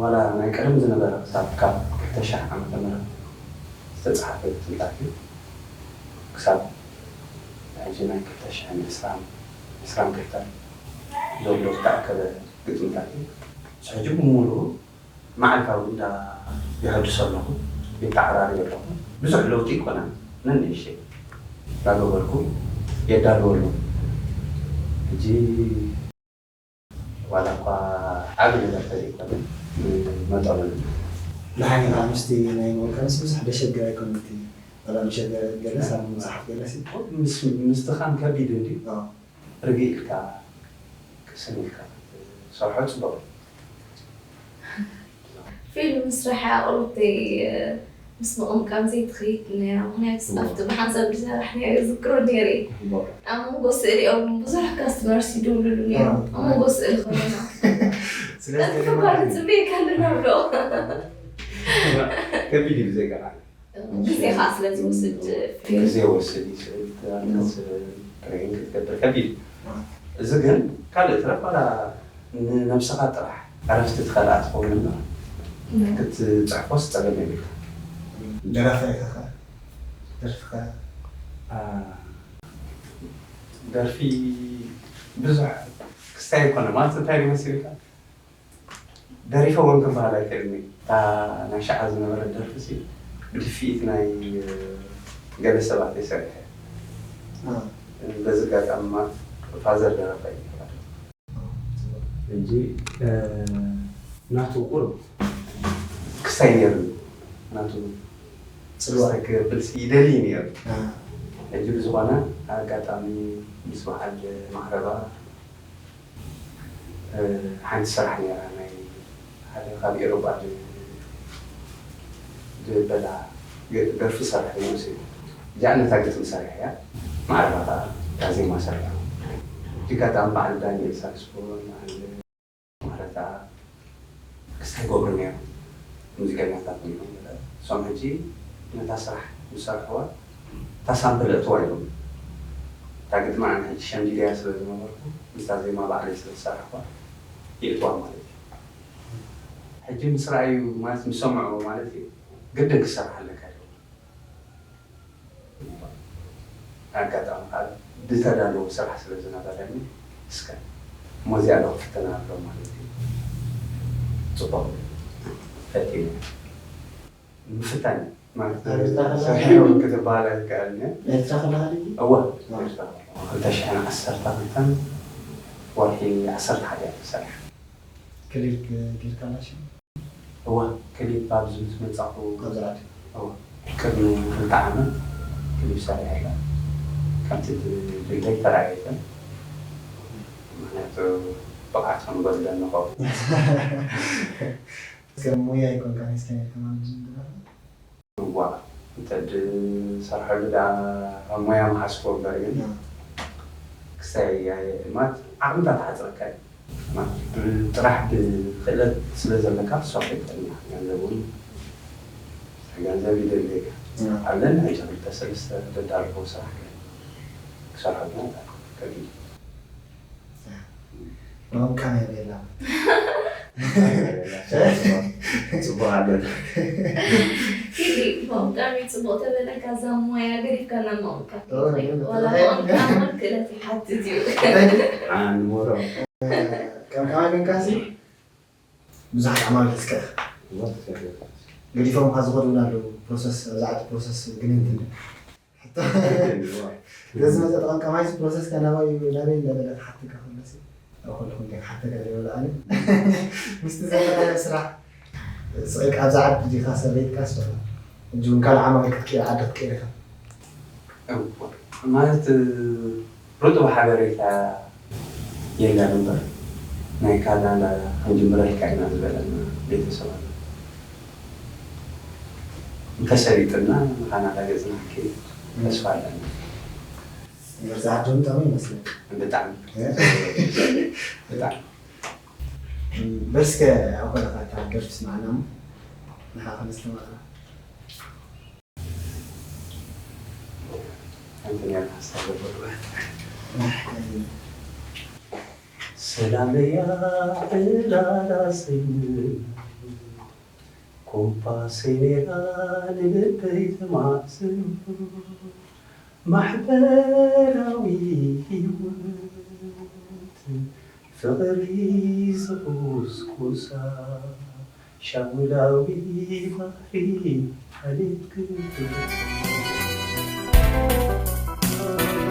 ዋላ ናይ ቀደም ዝነበረ ክሳብ ካብ ክልተ ሺሕ ዓመተ ምህረት ዝተፅሓፈ ግጥምታት እዩ ክሳብ ሕጂ ናይ ክልተ ሽሕን ዕስራን ዕስራን ክልተን ዘሎ ዝተኣከበ ግጥምታት እዩ ሕጂ ብምሉኡ መዓልታዊ እንዳ የሐድሶ ኣለኹ፣ የተዓራርዮ ኣለኹ። ብዙሕ ለውጢ ኣይኮነን፣ ነንእሽተይ እንዳገበርኩ የዳልዎ ኣለኹ። ሕጂ ዋላ እኳ ዓቢ ነገር ተዘይኮነ፣ መጠኑ። ደሓን ኢኻ፣ ምስቲ ናይ መወልካ ምስ ብዙሕ ደሸገር ኣይኮነን እቲ፣ ዋላ ምሸት ገለስ ኣብ መጽሓፍ ገለስ እዩ። ምስ-፣ ምስትኻን ከቢድ እንድዩ። ኣዎ። ርግእ ኢልካ፣ ቅስን ኢልካ ክትሰርሖ ጽቡቕ እዩ። ፊልም ምስራሕ ኣቕርብተይ ምስ ምቕምቃም ዘይትኸይድ ነይራ። ምኽንያቱ እዎ። ኣብቲ ብሓንሳብ ዝሰራሕናዮ ዝክሮ ነይረ። እዎ። ኣብ መንጎ ስእሊኦም ብዙሕ ካስትመርስ ይድውሉሉ ነይሮም። ኣዎ። ኣብ መንጎ ስእሊ ከለና። ስለዚ ቀልጢፉ ከለና እኳ ንጽበየካ ኣለና ብሎ። ከቢድ እዩ ብዘይ ገርዓን። ግዜ ኸኣ ስለ ዝወስድ ፊልም። ግዜ ይወስድ እዩ። ስእሊ ክትኣልስ፣ ፕሬን ክትገብር ከቢድ እዩ። እዚ ግን ካልእ ትረፍ ዋላ ንነብስኻ ጥራሕ ዕረፍቲ ትኸልኣ ትኸውን እምበር፣ እም። ክትጽሕፎስ ጸገም የብልካ። ደራፋይ ኢኻ ኸ? ደርፍኻ? ኣ፣ ደርፊ ብዙሕ ክስታይ ኣይኮነ። ማለት እንታይ እዩ መሲልካ? ደሪፈ እውን ክበሃል ኣይክእልን እዩ። እታ ናይ ሸዓ ዝነበረት ደርፊ ሲ ብድፍኢት ናይ ገለ ሰባት እየ ሰሪሐ። አ። በዚ ኣጋጣሚ ድማ ፋዘር ደረፈ እዩ። ሕጂ፣ እ፣ ናቱ ቁሩብ ክስታይ ነይሩ። ናቱ ጽልዋ። ክስታይ ክብል ሲ ይደሊ ነይሩ። አ። ሕጂ ብዝኾነ ኣጋጣሚ ምስ በዓል ማዕረባ፣ እ፣ ሓንቲ ስራሕ ነይራ፣ ናይ ሓደ ካብ ኤውሮጳ ድ-፣ ድበላ ገ-፣ ደርፊ ሰርሕ ንሱ እዩ። እዚኣ ነታ ግጥሚ ሰሪሐ እያ። ማዕረባ ከኣ እታ ዜማ ሰሪሑ። እቲ ኣጋጣሚ በዓል ዳንኤል ሳክስፎን፣ በዓል ማረታ ክስታይ ይገብሩ ነይሮም። ሙዚቀኛታት ነይሮም። እሶም ሕጂ ነታ ስራሕ ምስ ሰርሕዋ፣ እታ ሳምፕል እእትዋ ኢሎም። እታ ግጥሚ ኣነ ሕጂ ሸምዲደያ ስለ ዝነበርኩ፣ ምስታ ዜማ ባዕለይ ስለ ዝሰራሕኳ፣ የእትዋ ማለት እዩ። ሕጂ ምስ ረኣዩ፣ ማለት ምስ ሰምዑ ማለት እዩ፣ ግድን ክሰርሕ ኣለካ ኢሎም። ኣጋጣሚ ከዓ ዝተዳለወ ስራሕ ስለ ዝነበረኒ፣ እስከ እሞ እዚኣ ዶ ክፍትና ኣሎ ማለት እዩ። ጽቡቕ ፈቲነ። ምፍታን ማለት ኣብ ኤርትራ ከለኻ ሰሪሑ ክትበሃል ኣይከኣልን እየ። ኤርትራ ከለኻ ድዩ? እወ፣ ኣዎ። ኤርትራ። ክልተ ሽሕን ዓሰርተ ክልተን ወርሒ ዓሰርተ ሓደ እየ ተሰሪሐ። ክሊፕ ጌርካላ ሽዑ? እወ፣ ክሊፕ ኣብዚ ምስ መጻኹ፣ ኣብዚ ዓዲ? እወ፣ ቅድሚ ክልተ ዓመት ክሊፕ ሰሪሐላ። ከምቲ ዝድለይ ተራእየትን። ምኽንያቱ ብቕዓት ከም ጎድለኒ ኸውን። እስከ ሞያ ኣይኮንካን እስከ ከማን ዝንገራ? እዋ፣ እንተ ድሰርሐሉ ደኣ ሞያ ምሓዝኩ እምበር ግን፣ ያ። ክሳይ ያየ-፣ ማለት ዓቕምታት ትሓጽረካ እዩ። ማለት ብ-፣ ጥራሕ ብክእለት ስለ ዘለካ ክትሰርሖ ይከኣል እዩ። ገንዘብ እውን፣ ገንዘብ ይደልየካ። ያ። ኣብ ለንደን ሕጂ ክልተ ሰለስተ ዘዳለኹ ስራሕ ግን ክሰርሖ ግን ከቢድ እዩ። ማም ካሜራ የላ። ጽቡቕ ኣሎ። ፊሊ፣ ማም ካሜራ ጽቡቕ ተበለካ፣ እዛ ሞያ ገዲፍካ ናብ ማም ካሜራ ኦ፣ ትኸይድ። እኔ ዋላ በጣም ማም ካሜራ ክእለት ይሓትት እዩ። ኣንሞሮ። ከም ከማይ ኮንካሲ ብዙሓት ዓማዊል ሒዝካ ኢኻ። ብዙሓት ሒዝካ ኢኻ። ገዲፎም ካብ ዝኸዱ እውን ኣለዉ። ፕሮሰስ፣ ኣብዛ ዓዲ ፕሮሰስ ግን እንትን ሕቶ። ገዝ መጸ ተቐምቀማይስ ፕሮሰስካ ናባይ ናበይ እንዳበለ ክሓተካ ከሎሲ፣ ኣብ ኩልኹም እንታይ ክሓተካ ዘይብሉ ኣነ። ምስቲ ዘለኻዮ ስራሕ ስቕ ኢልካ ኣብዛ ዓዲ ዲኻ ሰሪሕካስ፣ ሕጂ እውን ካልእ ዓማዊል ክትቅይር ዓዲ ክትቅይር ኢኻ? እወ፣ ማለት ርጡብ ሓበሬታ የለን እምበር፣ ናይ ካናዳ ክንጅምረልካ ኢና ዝበለና ቤተሰብ ኣሎ። እንተሰሊጥና ንካናዳ ገጽና ክንከይድ ተስፋ ኣለና። ገዛ ዓዶም ጥዑም ይመስለኒ። ብጣዕሚ። እ? ብጣዕሚ። በል እስከ ኣብ ኮለኻ እታ ደርፊ ስማዕና እሞ ንኻ ከነስተማቕራ። ሓንቲ ናይ ሓሳብ ዘበሉ። ሰላመያ ዕላላ ሰይኑ፣ ኮምፓሰይ ነይራ ንልበይ ተማእዝኑ። ማሕበራዊ ህይወት ፍቕሪ ዝኹስኩሳ ሻውላዊ ባህሪ ሓልየት ክትብል።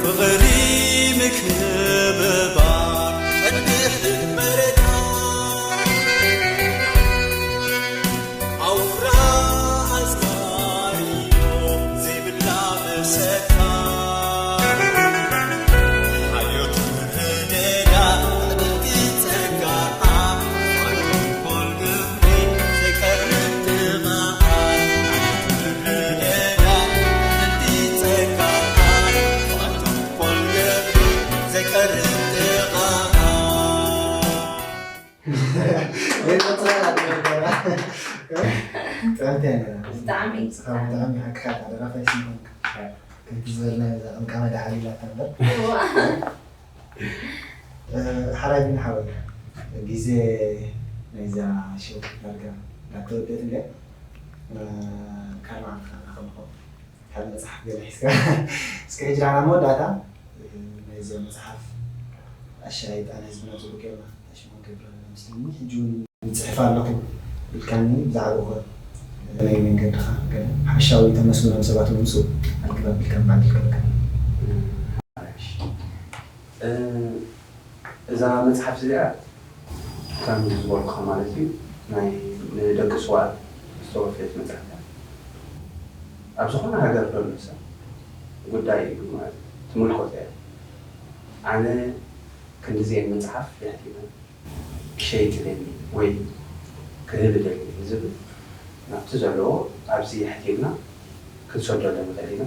ፍቕሪ ምክብባር ወይ ተጽላላ ትገብራ። ጥዕምቲ እያ ነይራ። ብጣዕሚ ጽሓፍ ብጣዕሚ ሓቅኻ ደራፋይ ስምኾንካ። ከምቲ ዝበልናዮ እዛ ቀምቃመ ደሓን ኢላታ እምበር። እዋ። እ፣ ሓራይ ቢኒ ሓወይ፣ ግዜ ናይዛ ሾው ዳርጋ እንዳተወደት እንድያ። እ፣ ካልእ መዓልቲ ከራኸብኹም። ካልእ መጽሓፍ ገለ ሒዝካ። እስከ ሕጂ ንሕና መወዳእታ፣ እ፣ ናይዚ መጽሓፍ ኣሻይጣ ንህዝብና ጽቡቅ ጌርና ሽሞም ከይብረና ምስልኒ። ሕጂ እውን ይጽሕፍ ኣለኹ ኢልካኒ ብዛዕባኡ ኸ ናይ መንገድኻ ገለ ሓሻዊ ተመስግኖም ሰባት እውን ምስኡ ኣልግባብ ኢልካ ምባል ይከብካ። እዛ መጽሓፍ እዚኣ ከም ዝበልኩኻ ማለት እዩ ናይ ንደቂ ስውኣት ዝተወፈየት መጽሓፍ እያ። ኣብ ዝኾነ ሃገር ዘሎ ሰብ ጉዳይ እዩ ማለት ትምልከቶ እያ። ኣነ ክንድዚአን መጽሓፍ የሕቲመ ክሸይጥ እደሊ ወይ ክህብ እደሊ ዝብል ናብቲ ዘለዎ ኣብዚ የሕቲምና ክንሰደሉ ንኽእል ኢና።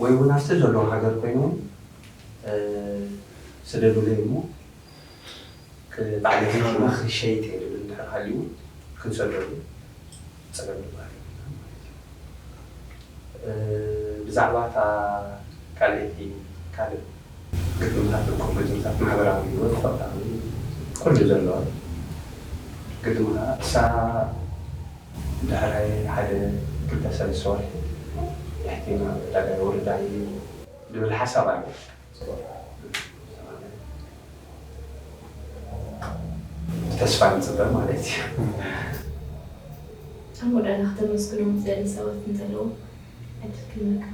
ወይ እውን ኣብቲ ዘለዎ ሃገር ኮይኑ እውን ስደዱለይ እሞ ባዕለይ ሒዝና ክሸይጥ እየ ዝብል እንድሕር ሃልዩ እውን ክንሰደሉ ፀገም ንባህል የብልናን ማለት እዩ። ብዛዕባ እታ ካልኣይቲ ካልእ ግጥምታት እኮ ግጥምታት ማሕበራዊ ህይወት ፈጣሪ ኩሉ ዘለዋ ግጥምኻ እሳ ድሕሪ ሓደ ክልተ ሰለስተ ወርሒ የሕቲና ዕዳጋ የውርዳ እዩ ዝብል ሓሳብ ኣሎ። ተስፋ ንፅበ ማለት እዩ። ኣብ መወዳእታ ከተመስግኖም ትደሊ ሰባት እንተለዉ ዕድል ክህበካ።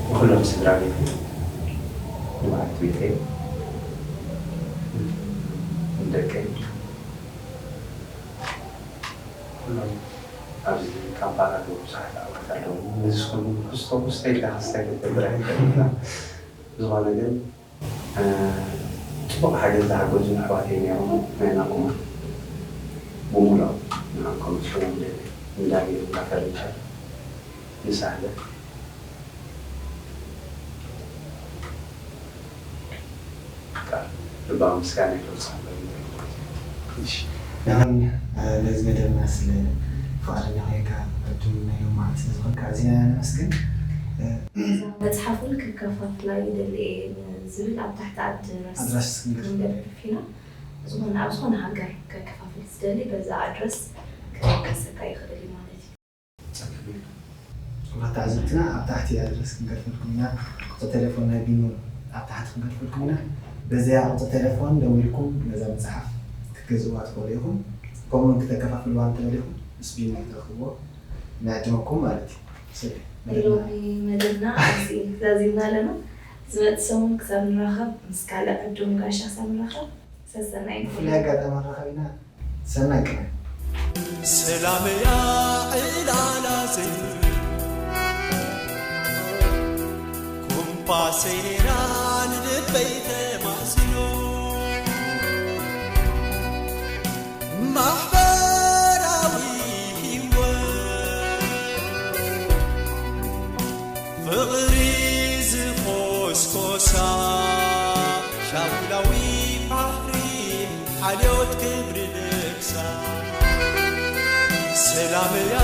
ንኩሎም ስድራ ቤተይ፣ ንበዓልቲ ቤተይ፣ ንደቀይ፣ ኩሎም ኣብዚ ካምፓላ ኣለዉ ብዙሓት ኣሕዋት ኣለዉ። ንስኹም ክስቶ ክስቶ ኢልካ ክስታይ ክትገብር ኣይትኽእልን ኢኻ። ዝኾነ ግን ፅቡቕ ሓገዝ ዝሓገዙ ኣሕዋተይ ነይሮም ናይ ናኩማ ብምሉኦም ንዓም ከመስግኖም ደሊ ንዳንኤል እንዳ ፈርኒቸር ንሳህለ ልባዊ ምስጋና ይገልፅ ኣለኒ። እሺ፣ ንዓን ነዚ መደብና ስለ ፍቓደኛ ኮይንካ ዕድል ናይ ሎም መዓልቲ ስለ ዝኾንካ ኣዚና ኢና ነመስግን። እዛ መፅሓፍ እውን ክከፋፍላ ይደሊ እየ ዝብል ኣብ ታሕቲ ኣድራስ ኣድራሽ ክንገድፍ ክንገድፍ ኢና። ዝኾነ ኣብ ዝኾነ ሃገር ከከፋፍል ዝደሊ በዛ ኣድረስ ክወቀሰካ ይኽእል እዩ ማለት እዩ። ፀገም የለን። ክቡራት ተዓዘብትና ኣብ ታሕቲ ኣድረስ ክንገድፈልኩም ኢና። ቁፅሪ ቴሌፎን ናይ ቢኑ ኣብ ታሕቲ ክንገድፈልኩም ኢና። በዚኣ ቁፅሪ ቴሌፎን ደዊልኩም ነዛ መፅሓፍ ክትገዝእዋ ትኽእሉ ኢኹም። ከምኡውን ክተከፋፍልዋ እንተደሊኹም ምስ ቢኑ ክትረኽብዎ ንዕድመኩም ማለት እዩ። ስለ ሎሚ መደብና ኣብዚ ዛዚምና ኣለና። ዝመፅእ ሰሙን ክሳብ ንራኸብ ምስ ካልእ ዕዱም ጋሻ ክሳብ ንራኸብ ሰሰናይ ብፍሉይ ኣጋጣሚ ንራኸብ ኢና። ሰናይ ቅነ። ሰላመያ ዕላላ ዘይብሉ ኮምፓሰይ ኔራ ንልበይ ተማሲኖ ማሕበራዊ ህይወት ፍቕሪ ዝኾስኮሳ ሻኩላዊ ባሕሪ ሓልዮት ክብሪ ልግሳ ሰላመያ